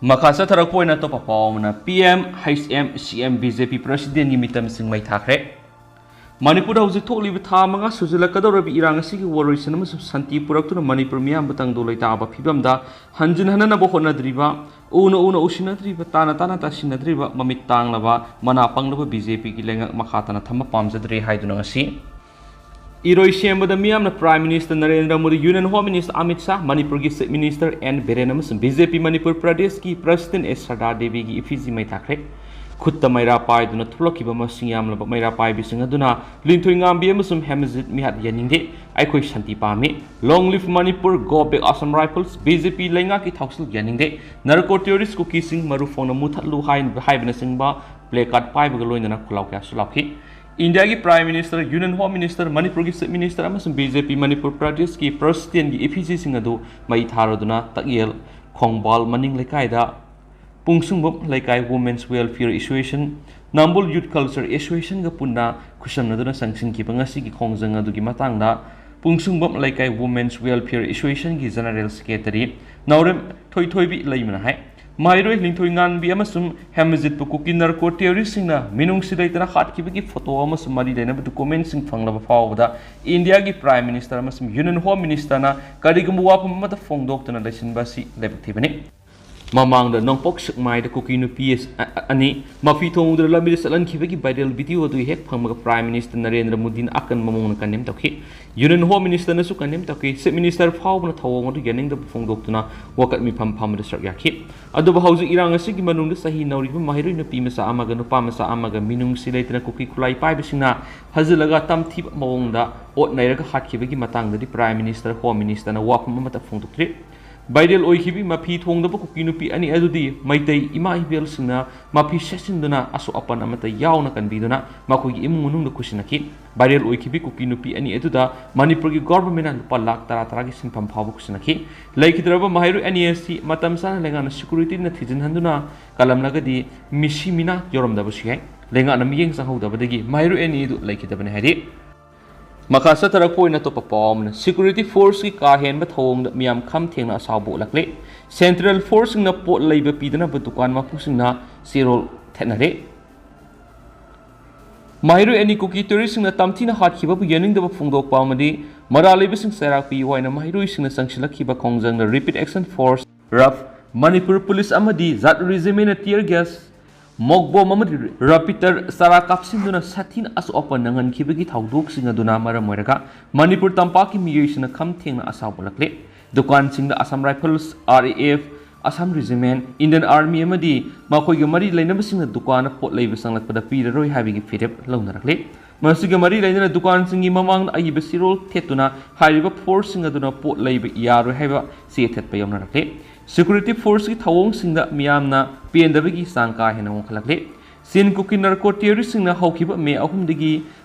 ꯃꯈꯥ ꯆꯠꯊꯔꯛꯄ ꯑꯣꯏꯅ ꯑꯇꯣꯞꯄ ꯄꯥꯎ ꯑꯃꯅ, PM, HM, CM, BJP presidentꯒꯤ ꯃꯤꯇꯝꯁꯤꯡ ꯃꯩ ꯊꯥꯈ꯭ꯔꯦ꯫ ꯃꯅꯤꯄꯨꯔꯗ ꯍꯧꯖꯤꯛ ꯊꯣꯛꯂꯤꯕ ꯊꯥ ꯃꯉꯥ ꯁꯨꯖꯤꯜꯂꯛꯀꯗꯧꯔꯕ ꯏꯔꯥꯡ ꯑꯁꯤꯒꯤ ꯋꯥꯔꯣꯏꯁꯤꯟ ꯑꯃꯁꯨꯡ ꯁꯥꯟꯇꯤ ꯄꯨꯔꯛꯇꯨꯅ ꯃꯅꯤꯄꯨꯔ ꯃꯤꯌꯥꯝꯕꯨ ꯇꯪꯗꯨ ꯂꯩꯇꯥꯕ ꯐꯤꯕꯝꯗ ꯍꯟꯖꯤꯟꯍꯟꯅꯅꯕ ꯍꯣꯠꯅꯗ꯭ꯔꯤꯕ, ꯎꯅ ꯎꯅ ꯎꯁꯤꯟꯅꯗ꯭ꯔꯤꯕ, ꯇꯥꯅ ꯇꯥꯅ ꯇꯥꯁꯤꯟꯅꯗ꯭ꯔꯤꯕ, ꯃꯃꯤꯠ ꯇꯥꯡꯂꯕ, ꯃꯅꯥ ꯄꯪꯂꯕ BJPꯒꯤ ꯂꯩꯉꯥꯛ ꯃꯈꯥ ꯇꯥꯅ ꯊꯝꯕ ꯄꯥꯝꯖꯗ꯭ꯔꯦ ꯍꯥꯏꯗꯨꯅ ꯉꯁꯤ ꯏꯔꯣꯏꯁꯦꯝꯕꯗ ꯃꯤꯌꯥꯝꯅ Prime Minister Narendra Modi, Union Home Minister Amit Shah, ꯃꯅꯤꯄꯨꯔꯒꯤ Chief Minister ꯑꯦꯟ ꯕꯤꯔꯦꯟ ꯑꯃꯁꯨꯡ BJP ꯃꯅꯤꯄꯨꯔ ꯄ꯭ꯔꯗꯦꯁꯀꯤ President ꯑꯦꯁ ꯁꯔꯗꯥ ꯗꯦꯕꯤꯒꯤ effigy ꯃꯩ ꯊꯥꯈ꯭ꯔꯦ꯫ ꯈꯨꯠꯇ ꯃꯩꯔꯥ ꯄꯥꯏꯗꯨꯅ ꯊꯣꯛꯂꯛꯈꯤꯕ ꯃꯁꯤꯡ ꯌꯥꯝꯂꯕ ꯃꯩꯔꯥ ꯄꯥꯏꯕꯤꯁꯤꯡ ꯑꯗꯨꯅ ꯂꯤꯟꯊꯣꯏ ꯉꯥꯝꯕꯤ ꯑꯃꯁꯨꯡ ꯍꯦꯃꯖꯤꯠ ꯃꯤꯍꯥꯠ ꯌꯥꯅꯤꯡꯗꯦ꯫ ꯑꯩꯈꯣꯏ ꯁꯥꯟꯇꯤ ꯄꯥꯝꯃꯤ꯫ Long live Manipur, go back Assam Rifles, B J P ꯂꯩꯉꯥꯛꯀꯤ ꯊꯧꯁꯤꯜ ꯌꯥꯅꯤꯡꯗꯦ꯫ Narco terrorist ꯀꯨꯀꯤꯁꯤꯡ ꯃꯔꯨ ꯐꯣꯡꯅ ꯃꯨꯊꯠꯂꯨ ꯍꯥꯏ-, ꯍꯥꯏꯕꯅꯆꯤꯡꯕ placard ꯄꯥꯏꯕꯒ ꯂꯣꯏꯅꯅ ꯈꯨꯜꯂꯥꯎ ꯀꯌꯥꯁꯨ ꯂꯥꯎꯈꯤ꯫ ꯏꯟꯗꯤꯌꯥꯒꯤ Prime Minister, Union Home Minister, ꯃꯅꯤꯄꯨꯔꯒꯤ Chief Minister ꯑꯃꯁꯨꯡ B J P ꯃꯅꯤꯄꯨꯔ ꯄ꯭ꯔꯗꯦꯁꯀꯤ Presidentꯀꯤ effigyꯁꯤꯡ ꯑꯗꯨ ꯃꯩ ꯊꯥꯔꯗꯨꯅ ꯇꯛꯌꯦꯜ ꯈꯣꯡꯕꯥꯜ ꯃꯅꯤꯡ ꯂꯩꯀꯥꯏꯗ ꯄꯨꯡꯁꯨꯡꯕꯝ ꯂꯩꯀꯥꯏ Women's Welfare Association, ꯅꯝꯕꯣꯜ Youth Culture Associationꯒ ꯄꯨꯟꯅ ꯈꯨꯠꯁꯝꯅꯗꯨꯅ ꯆꯪꯁꯤꯟꯈꯤꯕ ꯉꯁꯤꯒꯤ ꯈꯣꯡꯖꯪ ꯑꯗꯨꯒꯤ ꯃꯇꯥꯡꯗ ꯄꯨꯡꯁꯨꯡꯕꯝ ꯂꯩꯀꯥꯏ Women's Welfare Associationꯒꯤ General Secretary ꯅꯥꯎꯔꯦꯝ ꯊꯣꯏꯊꯣꯏꯕꯤ ꯂꯩꯃꯅ ꯍꯥꯏ꯫ ꯃꯍꯩꯔꯣꯏ ꯂꯤꯟꯊꯣꯏ ꯉꯥꯟꯕꯤ ꯑꯃꯁꯨꯡ ꯍꯦꯃꯖꯤꯠꯄꯨ ꯀꯨꯀꯤ narco terroristꯁꯤꯡꯅ ꯃꯤꯅꯨꯡꯁꯤ ꯂꯩꯇꯅ ꯍꯥꯠꯈꯤꯕꯒꯤ photo ꯑꯃꯁꯨꯡ ꯃꯔꯤ ꯂꯩꯅꯕ documentꯁꯤꯡ ꯐꯪꯂꯕ ꯐꯥꯎꯕꯗ ꯏꯟꯗꯤꯌꯥꯒꯤ Prime Minister ꯑꯃꯁꯨꯡ Union Home Ministerꯅ ꯀꯔꯤꯒꯨꯝꯕ ꯋꯥꯐꯝ ꯑꯃꯠꯇ ꯐꯣꯡꯗꯣꯛꯇꯅ ꯂꯩꯁꯤꯟꯕ ꯑꯁꯤ ꯂꯥꯏꯕꯛ ꯊꯤꯕꯅꯤ꯫ ꯃꯃꯥꯡꯗ ꯅꯣꯡꯄꯣꯛ ꯁꯦꯛꯃꯥꯏꯗ ꯀꯨꯀꯤ ꯅꯨꯄꯤ ꯑꯁ-, ꯑ-, ꯑ-, ꯑꯅꯤ ꯃꯐꯤ ꯊꯣꯡꯗꯨꯅ ꯂꯝꯕꯤꯗ ꯆꯠꯍꯟꯈꯤꯕꯒꯤ viral video ꯑꯗꯨ ꯍꯦꯛ ꯐꯪꯕꯒ Prime Minister ꯅꯔꯦꯟꯗ꯭ꯔ ꯃꯣꯗꯤꯅ ꯑꯀꯟꯕ ꯃꯑꯣꯡꯗ condemn ꯇꯧꯈꯤ꯫ Union Home Ministerꯅꯁꯨ condemn ꯇꯧꯈꯤ꯫ Chief Minister ꯐꯥꯎꯕꯅ ꯊꯧꯑꯣꯡ ꯑꯗꯨ ꯌꯥꯅꯤꯡꯗꯕ ꯐꯣꯡꯗꯣꯛꯇꯨꯅ ꯋꯥꯀꯠ ꯃꯤꯐꯝ ꯐꯝꯕꯗ ꯁꯔꯨꯛ ꯌꯥꯈꯤ꯫ ꯑꯗꯨꯕꯨ ꯍꯧꯖꯤꯛ ꯏꯔꯥꯡ ꯑꯁꯤꯒꯤ ꯃꯅꯨꯡꯗ ꯆꯍꯤ ꯅꯧꯔꯤꯕ ꯃꯍꯩꯔꯣꯏ ꯅꯨꯄꯤ ꯃꯆꯥ ꯑꯃꯒ ꯅꯨꯄꯥ ꯃꯆꯥ ꯑꯃꯒ ꯃꯤꯅꯨꯡꯁꯤ ꯂꯩꯇꯅ ꯀꯨꯀꯤ ꯈꯨꯠꯂꯥꯏ ꯄꯥꯏꯕꯁꯤꯡꯅ ꯐꯥꯖꯤꯜꯂꯒ ꯇꯝꯊꯤꯕ ꯃꯑꯣꯡꯗ ꯑꯣꯠ ꯅꯩꯔꯒ ꯍꯥꯠꯈꯤꯕꯒꯤ ꯃꯇꯥꯡꯗꯗꯤ Prime Minister, Home Ministerꯅ ꯋꯥꯐꯝ ꯑꯃꯠꯇ ꯐꯣꯡꯗꯣꯛꯇ꯭ꯔꯤ꯫ Viral ꯑꯣꯏꯈꯤꯕꯤ ꯃꯐꯤ ꯊꯣꯡꯗꯕ ꯀꯨꯀꯤ ꯅꯨꯄꯤ ꯑꯅꯤ ꯑꯗꯨꯗꯤ ꯃꯩꯇꯩ ꯏꯃꯥ ꯏꯕꯦꯜꯁꯤꯡꯅ ꯃꯐꯤ ꯁꯦꯠꯆꯤꯟꯗꯨꯅ ꯑꯁꯣꯛ ꯑꯄꯟ ꯑꯃꯠꯇ ꯌꯥꯎꯅ ꯀꯟꯕꯤꯗꯨꯅ ꯃꯈꯣꯏꯒꯤ ꯏꯃꯨꯡ ꯃꯅꯨꯡꯗ ꯈꯨꯠꯁꯤꯟꯅꯈꯤ꯫ Viral ꯑꯣꯏꯈꯤꯕꯤ ꯀꯨꯀꯤ ꯅꯨꯄꯤ ꯑꯅꯤ ꯑꯗꯨꯗ ꯃꯅꯤꯄꯨꯔꯒꯤ governmentꯅ ꯂꯨꯄꯥ ꯂꯥꯈ ꯇꯔꯥ ꯇꯔꯥꯒꯤ ꯁꯤꯟꯐꯝ ꯐꯥꯎꯕ ꯈꯨꯠꯁꯤꯟꯅꯈꯤ꯫ ꯂꯩꯈꯤꯗ꯭ꯔꯕ ꯃꯍꯩꯔꯣꯏ ꯑꯅꯤ ꯑꯁꯤ ꯃꯇꯝ ꯆꯥꯅ ꯂꯩꯉꯥꯛꯅ securityꯅ ꯊꯤꯖꯤꯟꯍꯟꯗꯨꯅ ꯀꯜꯂꯝꯂꯒꯗꯤ ꯃꯤꯁꯤ ꯃꯤꯅꯥ ꯌꯧꯔꯝꯗꯕꯁꯨ ꯌꯥꯏ꯫ ꯂꯩꯉꯥꯛꯅ ꯃꯤꯠꯌꯦꯡ ꯆꯪꯍꯧꯗꯕꯗꯒꯤ ꯃꯍꯩꯔꯣꯏ ꯑꯅꯤ ꯑꯗꯨ ꯂꯩꯈꯤꯗꯕꯅꯤ ꯍꯥꯏꯔꯤ꯫ ꯃꯈꯥ ꯆꯠꯊꯔꯛꯄ ꯑꯣꯏꯅ ꯑꯇꯣꯞꯄ ꯄꯥꯎ ꯑꯃꯅ, security forceꯀꯤ ꯀꯥ ꯍꯦꯟꯕ ꯊꯧꯑꯣꯡꯗ ꯃꯤꯌꯥꯝ ꯈꯝ ꯊꯦꯡꯅ ꯑꯁꯥꯎꯕ ꯎꯠꯂꯛꯂꯦ꯫ Central forceꯁꯤꯡꯅ ꯄꯣꯠ ꯂꯩꯕ ꯄꯤꯗꯅꯕ ꯗꯨꯀꯥꯟ ꯃꯄꯨꯁꯤꯡꯅ ꯆꯦꯔꯣꯜ ꯊꯦꯠꯅꯔꯦ꯫ ꯃꯍꯩꯔꯣꯏ ꯑꯅꯤ ꯀꯨꯀꯤ terroristꯁꯤꯡꯅ ꯇꯝꯊꯤꯅ ꯍꯥꯠꯈꯤꯕꯕꯨ ꯌꯥꯅꯤꯡꯗꯕ ꯐꯣꯡꯗꯣꯛꯄ ꯑꯃꯗꯤ ꯃꯔꯥꯜ ꯂꯩꯕꯁꯤꯡ ꯆꯩꯔꯥꯛ ꯄꯤꯌꯨ ꯍꯥꯏꯅ ꯃꯍꯩꯔꯣꯏꯁꯤꯡꯅ ꯆꯪꯁꯤꯜꯂꯛꯈꯤꯕ ꯈꯣꯡꯖꯪꯗ Rapid Action Force, RAF, Manipur police ꯑꯃꯗꯤ ꯖꯥꯠ regiment tear gas, ꯃꯣꯛ ꯕꯣꯝ ꯑꯃꯗꯤ rapid ꯆꯥꯔꯥ ꯀꯥꯞꯁꯤꯟꯗꯨꯅ ꯁꯥꯊꯤꯅ ꯑꯁꯣꯛ ꯑꯄꯟ ꯅꯪꯍꯟꯈꯤꯕꯒꯤ ꯊꯧꯗꯣꯛꯁꯤꯡ ꯑꯗꯨꯅ ꯃꯔꯝ ꯑꯣꯏꯔꯒ ꯃꯅꯤꯄꯨꯔ ꯇꯝꯄꯥꯛꯀꯤ ꯃꯤꯑꯣꯏꯁꯤꯡꯅ ꯈꯝ ꯊꯦꯡꯅ ꯑꯁꯥꯎꯕ ꯎꯠꯂꯛꯂꯦ꯫ ꯗꯨꯀꯥꯟꯁꯤꯡꯗ Assam Rifles, RAF, Assam Regiment, Indian Army ꯑꯃꯗꯤ ꯃꯈꯣꯏꯒ ꯃꯔꯤ ꯂꯩꯅꯕꯁꯤꯡꯅ ꯗꯨꯀꯥꯟꯗ ꯄꯣꯠ ꯂꯩꯕ ꯆꯪꯂꯛꯄꯗ ꯄꯤꯔꯔꯣꯏ ꯍꯥꯏꯕꯒꯤ ꯐꯤꯔꯦꯞ ꯂꯧꯅꯔꯛꯂꯤ꯫ ꯃꯁꯤꯒ ꯃꯔꯤ ꯂꯩꯅꯅ ꯗꯨꯀꯥꯟꯁꯤꯡꯒꯤ ꯃꯃꯥꯡꯗ ꯑꯏꯕ ꯆꯦꯔꯣꯜ ꯊꯦꯠꯇꯨꯅ ꯍꯥꯏꯔꯤꯕ ꯐꯣꯔꯁꯁꯤꯡ ꯑꯗꯨꯅ ꯄꯣꯠ ꯂꯩꯕ ꯌꯥꯔꯣꯏ ꯍꯥꯏꯕ ꯆꯦ ꯊꯦꯠꯄ ꯌꯥꯎꯅꯔꯛꯂꯤ꯫ Security forceꯀꯤ ꯊꯧꯑꯣꯡꯁꯤꯡꯗ ꯃꯤꯌꯥꯝꯅ ꯄꯦꯟꯗꯕꯒꯤ ꯆꯥꯡ ꯀꯥ ꯍꯦꯟꯅ ꯋꯥꯡꯈꯠꯂꯛꯂꯤ꯫ ꯆꯤꯟ ꯀꯨꯀꯤ narco terroristꯁꯤꯡꯅ ꯍꯧꯈꯤꯕ ꯃꯦ ꯑꯍꯨꯝꯗꯒꯤ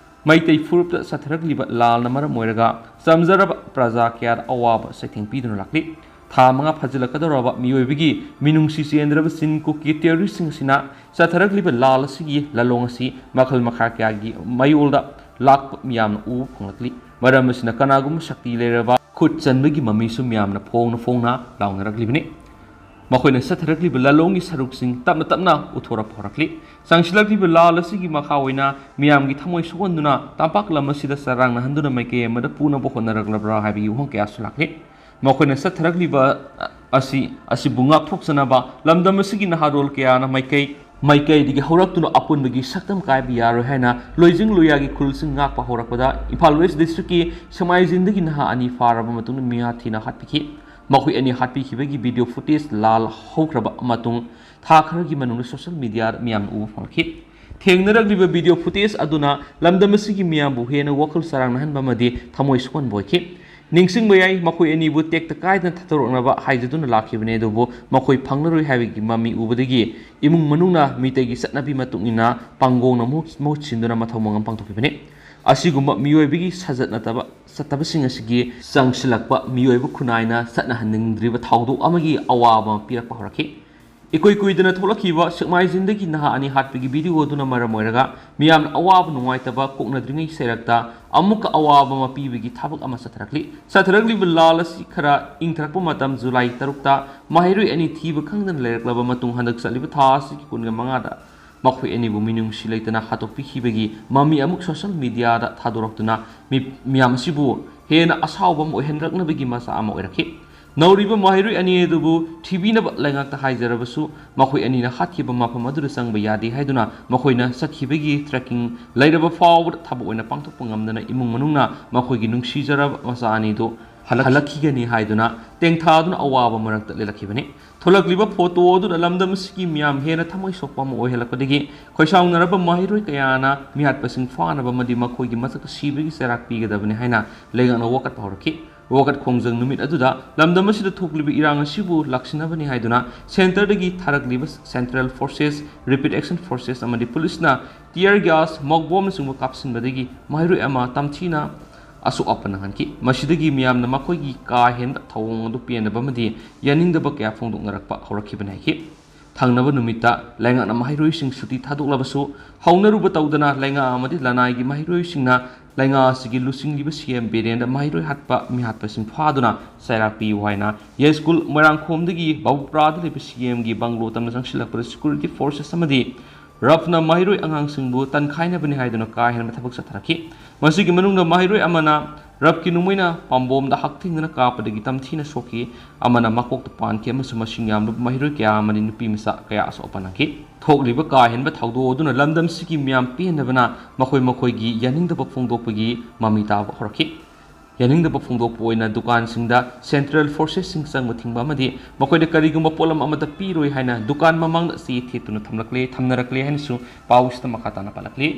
ꯃꯩꯇꯩ ꯐꯨꯔꯨꯞꯇ ꯆꯠꯊꯔꯛꯂꯤꯕ ꯂꯥꯜꯅ ꯃꯔꯝ ꯑꯣꯏꯔꯒ ꯆꯝꯖꯔꯕ ꯄ꯭ꯔꯖꯥ ꯀꯌꯥꯗ ꯑꯋꯥꯕ ꯆꯩꯊꯦꯡ ꯄꯤꯗꯨꯅ ꯂꯥꯛꯂꯤ꯫ ꯊꯥ ꯃꯉꯥ ꯐꯥꯖꯤꯜꯂꯛꯀꯗꯧꯔꯕ ꯃꯤꯑꯣꯏꯕꯒꯤ ꯃꯤꯅꯨꯡꯁꯤ ꯆꯦꯟꯗ꯭ꯔꯕ ꯆꯤꯟ ꯀꯨꯀꯤ terroristꯁꯤꯡ ꯑꯁꯤꯅ ꯆꯠꯊꯔꯛꯂꯤꯕ ꯂꯥꯜ ꯑꯁꯤꯒꯤ ꯂꯥꯂꯣꯡ ꯑꯁꯤ ꯃꯈꯜ ꯃꯈꯥ ꯀꯌꯥꯒꯤ ꯃꯌꯣꯜꯗ ꯂꯥꯛꯄ ꯃꯤꯌꯥꯝꯅ ꯎꯕ ꯐꯪꯂꯛꯂꯤ꯫ ꯃꯔꯝ ꯑꯁꯤꯅ ꯀꯅꯥꯒꯨꯝꯕ ꯁꯛꯇꯤ ꯂꯩꯔꯕ ꯈꯨꯠ ꯆꯟꯕꯒꯤ ꯃꯃꯤꯁꯨ ꯃꯤꯌꯥꯝꯅ ꯐꯣꯡꯅ ꯐꯣꯡꯅ ꯂꯥꯎꯅꯔꯛꯂꯤꯕꯅꯤ꯫ ꯃꯈꯣꯏꯅ ꯆꯠꯊꯔꯛꯂꯤꯕ ꯂꯥꯂꯣꯡꯒꯤ ꯁꯔꯨꯛꯁꯤꯡ ꯇꯞꯅ ꯇꯞꯅ ꯎꯊꯣꯔꯛꯄ ꯍꯧꯔꯛꯂꯤ꯫ ꯆꯪꯁꯤꯜꯂꯛꯂꯤꯕ ꯂꯥꯜ ꯑꯁꯤꯒꯤ ꯃꯈꯥ ꯑꯣꯏꯅ ꯃꯤꯌꯥꯝꯒꯤ ꯊꯃꯣꯏ ꯁꯣꯛꯍꯟꯗꯨꯅ ꯇꯝꯄꯥꯛ ꯂꯝ ꯑꯁꯤꯗ ꯆꯔꯥꯡꯅꯍꯟꯗꯨꯅ ꯃꯥꯏꯀꯩ ꯑꯃꯗ ꯄꯨꯅꯕ ꯍꯣꯠꯅꯔꯛꯂꯕ꯭ꯔꯥ ꯍꯥꯏꯕꯒꯤ ꯋꯥꯍꯪ ꯀꯌꯥꯁꯨ ꯂꯥꯛꯂꯤ꯫ ꯃꯈꯣꯏꯅ ꯆꯠꯊꯔꯛꯂꯤꯕ ꯑꯁꯤ, ꯑꯁꯤꯕꯨ ꯉꯥꯛꯊꯣꯛꯆꯅꯕ ꯂꯝꯗꯝ ꯑꯁꯤꯒꯤ ꯅꯍꯥꯔꯣꯜ ꯀꯌꯥꯅ ꯃꯥꯏꯀꯩ ꯃꯥꯏꯀꯩꯗꯒꯤ ꯍꯧꯔꯛꯇꯨꯅ ꯑꯄꯨꯟꯕꯒꯤ ꯁꯛꯇꯝ ꯀꯥꯏꯕ ꯌꯥꯔꯣꯏ ꯍꯥꯏꯅ ꯂꯣꯏꯖꯤꯡ ꯂꯣꯏꯌꯥꯒꯤ ꯈꯨꯜꯁꯤꯡ ꯉꯥꯛꯄ ꯍꯧꯔꯛꯄꯗ ꯏꯝꯐꯥꯜ West Districtꯀꯤ ꯁꯦꯛꯃꯥꯏꯖꯤꯡꯗꯒꯤ ꯅꯍꯥ ꯑꯅꯤ ꯐꯥꯔꯕ ꯃꯇꯨꯡꯗ ꯃꯤꯌꯥ ꯊꯤꯅ ꯍꯥꯠꯄꯤꯈꯤ꯫ ꯃꯈꯣꯏ ꯑꯅꯤ ꯍꯥꯠꯄꯤꯈꯤꯕꯒꯤ video footage ꯂꯥꯜ ꯍꯧꯈ꯭ꯔꯕ ꯃꯇꯨꯡ ꯊꯥ ꯈꯔꯒꯤ ꯃꯅꯨꯡꯗ social mediaꯗ ꯃꯤꯌꯥꯝꯅ ꯎꯕ ꯐꯪꯂꯛꯈꯤ꯫ ꯊꯦꯡꯅꯔꯛꯂꯤꯕ video footage ꯑꯗꯨꯅ ꯂꯝꯗꯝ ꯑꯁꯤꯒꯤ ꯃꯤꯌꯥꯝꯕꯨ ꯍꯦꯟꯅ ꯋꯥꯈꯜ ꯆꯔꯥꯡꯅꯍꯟꯕ ꯑꯃꯗꯤ ꯊꯃꯣꯏ ꯁꯣꯛꯍꯟꯕ ꯑꯣꯏꯈꯤ꯫ ꯅꯤꯡꯁꯤꯡꯕ ꯌꯥꯏ, ꯃꯈꯣꯏ ꯑꯅꯤꯕꯨ ꯇꯦꯛꯇ ꯀꯥꯏꯗꯅ ꯊꯥꯗꯣꯔꯛꯅꯕ ꯍꯥꯏꯖꯗꯨꯅ ꯂꯥꯛꯈꯤꯕꯅꯤ, ꯑꯗꯨꯕꯨ ꯃꯈꯣꯏ ꯐꯪꯂꯔꯣꯏ ꯍꯥꯏꯕꯒꯤ ꯃꯃꯤ ꯎꯕꯗꯒꯤ ꯏꯃꯨꯡ ꯃꯅꯨꯡꯅ ꯃꯤꯇꯩꯒꯤ ꯆꯠꯅꯕꯤ ꯃꯇꯨꯡ ꯏꯟꯅ ꯄꯥꯡꯒꯣꯡꯅ ꯃꯍꯨꯠ, ꯃꯍꯨꯠ ꯁꯤꯟꯗꯨꯅ ꯃꯊꯧ ꯃꯉꯝ ꯄꯥꯡꯊꯣꯛꯈꯤꯕꯅꯤ꯫ ꯑꯁꯤꯒꯨꯝꯕ ꯃꯤꯑꯣꯏꯕꯒꯤ ꯁꯥꯖꯠ ꯅꯠꯇꯕ ꯆꯠꯇꯕꯁꯤꯡ ꯑꯁꯤꯒꯤ ꯆꯪꯁꯤꯜꯂꯛꯄ ꯃꯤꯑꯣꯏꯕ ꯈꯨꯟꯅꯥꯏꯅ ꯆꯠꯅꯍꯟꯅꯤꯡꯗ꯭ꯔꯤꯕ ꯊꯧꯗꯣꯛ ꯑꯃꯒꯤ ꯑꯋꯥꯕ ꯑꯃ ꯄꯤꯔꯛꯄ ꯍꯧꯔꯛꯈꯤ꯫ ꯏꯀꯨꯏ ꯀꯨꯏꯗꯅ ꯊꯣꯛꯂꯛꯈꯤꯕ ꯁꯦꯛꯃꯥꯏꯖꯤꯡꯗꯒꯤ ꯅꯍꯥ ꯑꯅꯤ ꯍꯥꯠꯄꯒꯤ video ꯑꯗꯨꯅ ꯃꯔꯝ ꯑꯣꯏꯔꯒ ꯃꯤꯌꯥꯝꯅ ꯑꯋꯥꯕ ꯅꯨꯡꯉꯥꯏꯇꯕ ꯀꯣꯛꯅꯗ꯭ꯔꯤꯉꯩ ꯁꯦꯔꯛꯇ ꯑꯃꯨꯛꯀ ꯑꯋꯥꯕ ꯑꯃ ꯄꯤꯕꯒꯤ ꯊꯕꯛ ꯑꯃ ꯆꯠꯊꯔꯛꯂꯤ꯫ ꯆꯠꯊꯔꯛꯂꯤꯕ ꯂꯥꯜ ꯑꯁꯤ ꯈꯔ ꯏꯪꯊꯔꯛꯄ ꯃꯇꯝ ꯖꯨꯂꯥꯏ ꯇꯔꯨꯛꯇ ꯃꯍꯩꯔꯣꯏ ꯑꯅꯤ ꯊꯤꯕ ꯈꯪꯗꯅ ꯂꯩꯔꯛꯂꯕ ꯃꯇꯨꯡ ꯍꯟꯗꯛ ꯆꯠꯂꯤꯕ ꯊꯥ ꯑꯁꯤꯒꯤ ꯀꯨꯟꯒ ꯃꯉꯥꯗ ꯃꯈꯣꯏ ꯑꯅꯤꯕꯨ ꯃꯤꯅꯨꯡꯁꯤ ꯂꯩꯇꯅ ꯍꯥꯠꯇꯣꯛꯄꯤꯈꯤꯕꯒꯤ ꯃꯃꯤ ꯑꯃꯨꯛ social mediaꯗ ꯊꯥꯗꯣꯔꯛꯇꯨꯅ ꯃꯤ-, ꯃꯤꯌꯥꯝ ꯑꯁꯤꯕꯨ ꯍꯦꯟꯅ ꯑꯁꯥꯎꯕ ꯑꯃ ꯑꯣꯏꯍꯟꯔꯛꯅꯕꯒꯤ ꯃꯆꯥꯛ ꯑꯃ ꯑꯣꯏꯔꯛꯈꯤ꯫ ꯅꯧꯔꯤꯕ ꯃꯍꯩꯔꯣꯏ ꯑꯅꯤ ꯑꯗꯨꯕꯨ ꯊꯤꯕꯤꯅꯕ ꯂꯩꯉꯥꯛꯇ ꯍꯥꯏꯖꯔꯕꯁꯨ ꯃꯈꯣꯏ ꯑꯅꯤꯅ ꯍꯥꯠꯈꯤꯕ ꯃꯐꯝ ꯑꯗꯨꯗ ꯆꯪꯕ ꯌꯥꯗꯦ ꯍꯥꯏꯗꯨꯅ ꯃꯈꯣꯏꯅ ꯆꯠꯈꯤꯕꯒꯤ tracking ꯂꯩꯔꯕ ꯐꯥꯎꯕꯗ ꯊꯕꯛ ꯑꯣꯏꯅ ꯄꯥꯡꯊꯣꯛꯄ ꯉꯝꯗꯅ ꯏꯃꯨꯡ ꯃꯅꯨꯡꯅ ꯃꯈꯣꯏꯒꯤ ꯅꯨꯡꯁꯤꯖꯔꯕ ꯃꯆꯥ ꯑꯅꯤꯗꯨ ꯍꯜꯂꯛꯈꯤꯒꯅꯤ ꯍꯥꯏꯗꯨꯅ ꯇꯦꯡꯊꯥꯗꯨꯅ ꯑꯋꯥꯕ ꯃꯔꯛꯇ ꯂꯦꯜꯂꯛꯈꯤꯕꯅꯤ꯫ ꯊꯣꯛꯂꯛꯂꯤꯕ ꯐꯣꯇꯣ ꯑꯗꯨꯅ ꯂꯝꯗꯝ ꯑꯁꯤꯒꯤ ꯃꯤꯌꯥꯝ ꯍꯦꯟꯅ ꯊꯃꯣꯏ ꯁꯣꯛꯄ ꯑꯃ ꯑꯣꯏꯍꯜꯂꯛꯄꯗꯒꯤ ꯈꯣꯏꯁꯥꯎꯅꯔꯕ ꯃꯍꯩꯔꯣꯏ ꯀꯌꯥꯅ ꯃꯤꯍꯥꯠꯄꯁꯤꯡ ꯐꯥꯅꯕ ꯑꯃꯗꯤ ꯃꯈꯣꯏꯒꯤ ꯃꯊꯛꯇ ꯁꯤꯕꯒꯤ ꯆꯩꯔꯥꯛ ꯄꯤꯒꯗꯕꯅꯤ ꯍꯥꯏꯅ ꯂꯩꯉꯥꯛꯅ ꯋꯥꯀꯠꯄ ꯍꯧꯔꯛꯈꯤ꯫ ꯋꯥꯀꯠ ꯈꯣꯡꯖꯪ ꯅꯨꯃꯤꯠ ꯑꯗꯨꯗ ꯂꯝꯗꯝ ꯑꯁꯤꯗ ꯊꯣꯛꯂꯤꯕ ꯏꯔꯥꯡ ꯑꯁꯤꯕꯨ ꯂꯥꯛꯁꯤꯟꯅꯕꯅꯤ ꯍꯥꯏꯗꯨꯅ ꯁꯦꯟꯇꯔꯗꯒꯤ ꯊꯥꯔꯛꯂꯤꯕ ꯁꯦꯟꯇ꯭ꯔꯦꯜ ꯐꯣꯔꯁꯦꯁ, ꯔꯦꯄꯤꯗ ꯑꯦꯛꯁꯟ ꯐꯣꯔꯁꯦꯁ ꯑꯃꯗꯤ ꯄꯨꯂꯤꯁꯅ ꯇꯤꯌꯔ ꯒ꯭ꯌꯥꯁ, ꯃꯣꯛ ꯕꯣꯝꯅꯆꯤꯡꯕ ꯀꯥꯞꯁꯤꯟꯕꯗꯒꯤ ꯃꯍꯩꯔꯣꯏ ꯑꯃ ꯇꯝꯊꯤꯅ ꯑꯁꯣꯛ ꯑꯄꯟ ꯅꯪꯍꯟꯈꯤ꯫ ꯃꯁꯤꯗꯒꯤ ꯃꯤꯌꯥꯝꯅ ꯃꯈꯣꯏꯒꯤ ꯀꯥ ꯍꯦꯟꯕ ꯊꯧꯑꯣꯡ ꯑꯗꯨ ꯄꯦꯟꯗꯕ ꯑꯃꯗꯤ ꯌꯥꯅꯤꯡꯗꯕ ꯀꯌꯥ ꯐꯣꯡꯗꯣꯛꯅꯔꯛꯄ ꯍꯧꯔꯛꯈꯤꯕꯅꯤ ꯍꯥꯏꯈꯤ꯫ ꯊꯪꯅꯕ ꯅꯨꯃꯤꯠꯇ ꯂꯩꯉꯥꯛꯅ ꯃꯍꯩꯔꯣꯏꯁꯤꯡ ꯁꯨꯇꯤ ꯊꯥꯗꯣꯛꯂꯕꯁꯨ, ꯍꯧꯅꯔꯨꯕ ꯇꯧꯗꯅ ꯂꯩꯉꯥꯛ ꯑꯃꯗꯤ ꯂꯅꯥꯏꯒꯤ ꯃꯍꯩꯔꯣꯏꯁꯤꯡꯅ ꯂꯩꯉꯥꯛ ꯑꯁꯤꯒꯤ ꯂꯨꯆꯤꯡꯂꯤꯕ ꯁꯤ ꯑꯦꯝ ꯕꯤꯔꯦꯟꯗ ꯃꯍꯩꯔꯣꯏ ꯍꯥꯠꯄ, ꯃꯤꯍꯥꯠꯄꯁꯤꯡ ꯐꯥꯗꯨꯅ ꯆꯩꯔꯥꯛ ꯄꯤꯌꯨ ꯍꯥꯏꯅ ꯌꯥꯏꯁ꯭ꯀꯨꯜ ꯃꯣꯏꯔꯥꯡꯈꯣꯝꯗꯒꯤ ꯕꯥꯕꯨꯄꯨꯔꯥꯗ ꯂꯩꯕ ꯁꯤ ꯑꯦꯝꯒꯤ ꯕꯪꯒ꯭ꯂꯣ ꯇꯝꯅ ꯆꯪꯁꯤꯜꯂꯛꯄꯗ ꯁꯦꯀ꯭ꯌꯨꯔꯤꯇꯤ ꯐꯣꯔꯁꯦꯁ ꯑꯃꯗꯤ ꯔꯐꯅ ꯃꯍꯩꯔꯣꯏ ꯑꯉꯥꯡꯁꯤꯡꯕꯨ ꯇꯟꯈꯥꯏꯅꯕꯅꯤ ꯍꯥꯏꯗꯨꯅ ꯀꯥ ꯍꯦꯟꯕ ꯊꯕꯛ ꯆꯠꯊꯔꯛꯈꯤ꯫ ꯃꯁꯤꯒꯤ ꯃꯅꯨꯡꯗ ꯃꯍꯩꯔꯣꯏ ꯑꯃꯅ ꯔꯐꯀꯤ ꯅꯣꯡꯃꯩꯅ ꯄꯥꯝꯕꯣꯝꯗ ꯍꯛꯊꯦꯡꯅꯅ ꯀꯥꯞꯄꯗꯒꯤ ꯇꯝꯊꯤꯅ ꯁꯣꯛꯈꯤ, ꯑꯃꯅ ꯃꯀꯣꯛꯇ ꯄꯥꯟꯈꯤ ꯑꯃꯁꯨꯡ ꯃꯁꯤꯡ ꯌꯥꯝꯂꯕ ꯃꯍꯩꯔꯣꯏ ꯀꯌꯥ ꯑꯃꯗꯤ ꯅꯨꯄꯤ ꯃꯆꯥ ꯀꯌꯥ ꯑꯁꯣꯛ ꯑꯄꯟ ꯅꯪꯈꯤ꯫ ꯊꯣꯛꯂꯤꯕ ꯀꯥ ꯍꯦꯟꯕ ꯊꯧꯗꯣꯛ ꯑꯗꯨꯅ ꯂꯝꯗꯝꯁꯤꯒꯤ ꯃꯤꯌꯥꯝ ꯄꯦꯟꯗꯕꯅ ꯃꯈꯣꯏ ꯃꯈꯣꯏꯒꯤ ꯌꯥꯅꯤꯡꯗꯕ ꯐꯣꯡꯗꯣꯛꯄꯒꯤ ꯃꯃꯤ ꯇꯥꯕ ꯍꯧꯔꯛꯈꯤ꯫ ꯌꯥꯅꯤꯡꯗꯕ ꯐꯣꯡꯗꯣꯛꯄ ꯑꯣꯏꯅ ꯗꯨꯀꯥꯟꯁꯤꯡꯗ ꯁꯦꯟꯇ꯭ꯔꯦꯜ ꯐꯣꯔꯁꯦꯁꯁꯤꯡ ꯆꯪꯕ ꯊꯤꯡꯕ ꯑꯃꯗꯤ ꯃꯈꯣꯏꯗ ꯀꯔꯤꯒꯨꯝꯕ ꯄꯣꯠꯂꯝ ꯑꯃꯠꯇ ꯄꯤꯔꯣꯏ ꯍꯥꯏꯅ ꯗꯨꯀꯥꯟ ꯃꯃꯥꯡꯗ ꯆꯦ ꯊꯦꯠꯇꯨꯅ ꯊꯝꯂꯛꯂꯦ, ꯊꯝꯅꯔꯛꯂꯦ ꯍꯥꯏꯅꯁꯨ ꯄꯥꯎꯁꯤꯗ ꯃꯈꯥ ꯇꯥꯅ ꯄꯜꯂꯛꯂꯤ꯫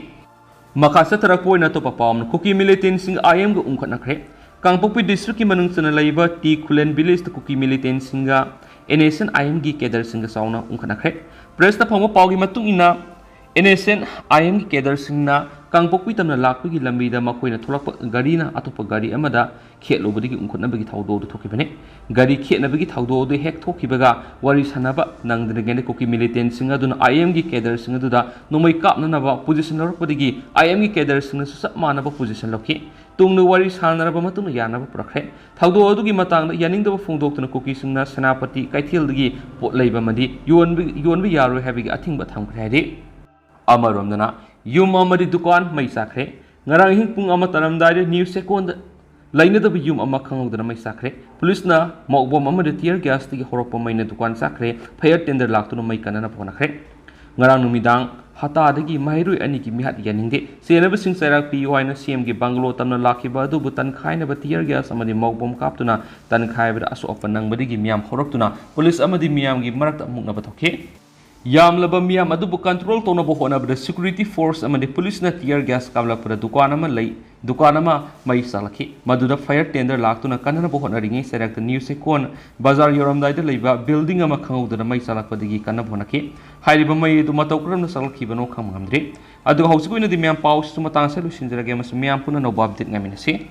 ꯃꯈꯥ ꯆꯠꯊꯔꯛꯄ ꯑꯣꯏꯅ ꯑꯇꯣꯞꯄ ꯄꯥꯎ ꯑꯃꯅ ꯀꯨꯀꯤ ꯃꯤꯂꯤꯇꯦꯟꯁꯤꯡ ꯑꯥꯏ ꯑꯦꯝꯒ ꯎꯪꯈꯠꯅꯈ꯭ꯔꯦ꯫ ꯀꯥꯡꯄꯣꯛꯄꯤ ꯗꯤꯁꯇ꯭ꯔꯤꯛꯀꯤ ꯃꯅꯨꯡ ꯆꯟꯅ ꯂꯩꯕ ꯇꯤ ꯈꯨꯂꯦꯟ ꯚꯤꯂꯦꯖꯇ ꯀꯨꯀꯤ ꯃꯤꯂꯤꯇꯦꯟꯁꯤꯡꯒ ꯑꯦꯟ ꯑꯦꯁ ꯑꯦꯟ ꯑꯥꯏ ꯑꯦꯝꯒꯤ ꯀꯦꯗꯔꯁꯤꯡꯒ ꯆꯥꯎꯅ ꯎꯪꯈꯠꯅꯈ꯭ꯔꯦ꯫ ꯄ꯭ꯔꯦꯁꯇ ꯐꯪꯕ ꯄꯥꯎꯒꯤ ꯃꯇꯨꯡ ꯏꯟꯅ, ꯑꯦꯟ ꯑꯦꯁ ꯑꯦꯟ ꯑꯥꯏ ꯑꯦꯝꯒꯤ ꯀꯦꯗꯔꯁꯤꯡꯅ ꯀꯥꯡꯄꯣꯛꯄꯤ ꯇꯝꯅ ꯂꯥꯛꯄꯒꯤ ꯂꯝꯕꯤꯗ ꯃꯈꯣꯏꯅ ꯊꯣꯛꯂꯛꯄ ꯒꯥꯔꯤꯅ ꯑꯇꯣꯞꯄ ꯒꯥꯔꯤ ꯑꯃꯗ ꯈꯦꯠꯂꯨꯕꯗꯒꯤ ꯎꯪꯈꯠꯅꯕꯒꯤ ꯊꯧꯗꯣꯛ ꯑꯗꯨ ꯊꯣꯛꯈꯤꯕꯅꯤ꯫ ꯒꯥꯔꯤ ꯈꯦꯠꯅꯕꯒꯤ ꯊꯧꯗꯣꯛ ꯑꯗꯨ ꯍꯦꯛ ꯊꯣꯛꯈꯤꯕꯒ ꯋꯥꯔꯤ ꯁꯥꯟꯅꯕ ꯅꯪꯗ꯭ꯔꯤꯉꯩꯗ ꯀꯨꯀꯤ ꯃꯤꯂꯤꯇꯦꯟꯁꯤꯡ ꯑꯗꯨꯅ ꯑꯥꯏ ꯑꯦꯝꯒꯤ ꯀꯦꯗꯔꯁꯤꯡ ꯑꯗꯨꯗ ꯅꯣꯡꯃꯩ ꯀꯥꯞꯅꯅꯕ ꯄꯣꯖꯤꯁꯟ ꯂꯧꯔꯛꯄꯗꯒꯤ ꯑꯥꯏ ꯑꯦꯝꯒꯤ ꯀꯦꯗꯔꯁꯤꯡꯅꯁꯨ ꯆꯞ ꯃꯥꯟꯅꯕ ꯄꯣꯖꯤꯁꯟ ꯂꯧꯈꯤ꯫ ꯇꯨꯡꯗ ꯋꯥꯔꯤ ꯁꯥꯟꯅꯔꯕ ꯃꯇꯨꯡꯗ ꯌꯥꯅꯕ ꯄꯨꯔꯛꯈ꯭ꯔꯦ꯫ ꯊꯧꯗꯣꯛ ꯑꯗꯨꯒꯤ ꯃꯇꯥꯡꯗ ꯌꯥꯅꯤꯡꯗꯕ ꯐꯣꯡꯗꯣꯛꯇꯨꯅ ꯀꯨꯀꯤꯁꯤꯡꯅ ꯁꯦꯅꯥꯄꯇꯤ ꯀꯩꯊꯦꯜꯗꯒꯤ ꯄꯣꯠ ꯂꯩꯕ ꯑꯃꯗꯤ ꯌꯣꯟꯕ, ꯌꯣꯟꯕ ꯌꯥꯔꯣꯏ ꯍꯥꯏꯕꯒꯤ ꯑꯊꯤꯡꯕ ꯊꯝꯈ꯭ꯔꯦ ꯍꯥꯏꯔꯤ꯫ ꯑꯃꯔꯣꯝꯗꯅ, ꯌꯨꯝ ꯑꯃꯗꯤ ꯗꯨꯀꯥꯟ ꯃꯩ ꯆꯥꯛꯈ꯭ꯔꯦ꯫ ꯉꯔꯥꯡ ꯑꯍꯤꯡ ꯄꯨꯡ ꯑꯃ ꯇꯥꯔꯝꯗꯥꯏꯗ ꯅ꯭ꯌꯨ ꯁꯦꯀꯣꯟꯗ ꯂꯩꯅꯗꯕ ꯌꯨꯝ ꯑꯃ ꯈꯪꯍꯧꯗꯅ ꯃꯩ ꯆꯥꯛꯈ꯭ꯔꯦ꯫ ꯄꯨꯂꯤꯁꯅ ꯃꯣꯛ ꯕꯣꯝ ꯑꯃꯗꯤ ꯇꯤꯌꯔ ꯒ꯭ꯌꯥꯁꯇꯒꯤ ꯍꯧꯔꯛꯄ ꯃꯩꯅ ꯗꯨꯀꯥꯟ ꯆꯥꯛꯈ꯭ꯔꯦ꯫ ꯐꯥꯌꯔ ꯇꯦꯟꯗꯔ ꯂꯥꯛꯇꯨꯅ ꯃꯩ ꯀꯟꯅꯅꯕ ꯍꯣꯠꯅꯈ꯭ꯔꯦ꯫ ꯉꯔꯥꯡ ꯅꯨꯃꯤꯗꯥꯡ ꯍꯇꯥꯗꯒꯤ ꯃꯍꯩꯔꯣꯏ ꯑꯅꯤꯒꯤ ꯃꯤꯍꯥꯠ ꯌꯥꯅꯤꯡꯗꯦ꯫ ꯆꯦꯟꯅꯕꯁꯤꯡ ꯆꯩꯔꯥꯛ ꯄꯤꯌꯨ ꯍꯥꯏꯅ ꯁꯤ ꯑꯦꯝꯒꯤ ꯕꯪꯒꯂꯣ ꯇꯝꯅ ꯂꯥꯛꯈꯤꯕ ꯑꯗꯨꯕꯨ ꯇꯟꯈꯥꯏꯅꯕ tear gas ꯑꯃꯗꯤ ꯃꯧ ꯕꯣꯝ ꯀꯥꯞꯇꯨꯅ ꯇꯟꯈꯥꯏꯕꯗ ꯑꯁꯣꯛ ꯑꯄꯟ ꯅꯪꯕꯗꯒꯤ ꯃꯤꯌꯥꯝ ꯍꯧꯔꯛꯇꯨꯅ ꯄꯨꯂꯤꯁ ꯑꯃꯗꯤ ꯃꯤꯌꯥꯝꯒꯤ ꯃꯔꯛꯇ ꯃꯨꯛꯅꯕ ꯊꯣꯛꯈꯤ꯫ ꯌꯥꯝꯂꯕ ꯃꯤꯌꯥꯝ ꯑꯗꯨꯕꯨ control ꯇꯧꯅꯕ ꯍꯣꯠꯅꯕꯗ security force ꯑꯃꯗꯤ ꯄꯨꯂꯤꯁꯅ tear gas ꯀꯥꯞꯂꯛꯄꯗ ꯗꯨꯀꯥꯟ ꯑꯃ ꯂꯩ, ꯗꯨꯀꯥꯟ ꯑꯃ ꯃꯩ ꯆꯥꯛꯂꯛꯈꯤ꯫ ꯃꯗꯨꯗ fire tender ꯂꯥꯛꯇꯨꯅ ꯀꯟꯅꯅꯕ ꯍꯣꯠꯅꯔꯤꯉꯩ ꯆꯩꯔꯥꯛꯇ ꯅ꯭ꯌꯨ ꯆꯦꯛꯀꯣꯟ ꯕꯖꯥꯔ ꯌꯧꯔꯝꯗꯥꯏꯗ ꯂꯩꯕ building ꯑꯃ ꯈꯪꯍꯧꯗꯅ ꯃꯩ ꯆꯥꯛꯂꯛꯄꯗꯒꯤ ꯀꯟꯅꯕ ꯍꯣꯠꯅꯈꯤ꯫ ꯍꯥꯏꯔꯤꯕ ꯃꯩ ꯑꯗꯨ ꯃꯇꯧ ꯀꯔꯝꯅ ꯆꯥꯛꯂꯛꯈꯤꯕꯅꯣ ꯈꯪꯕ ꯉꯝꯗ꯭ꯔꯤ꯫ ꯑꯗꯨꯒ ꯍꯧꯖꯤꯛ ꯑꯣꯏꯅꯗꯤ ꯃꯌꯥꯝ ꯄꯥꯎꯁꯤꯁꯨ ꯃꯇꯥꯡ ꯑꯁꯤꯗ ꯂꯣꯏꯁꯤꯟꯖꯔꯒꯦ ꯑꯃꯁꯨꯡ ꯃꯌꯥꯝ ꯄꯨꯟꯅ ꯑꯅꯧꯕ update ꯉꯥꯏꯃꯤꯟꯅꯁꯤ꯫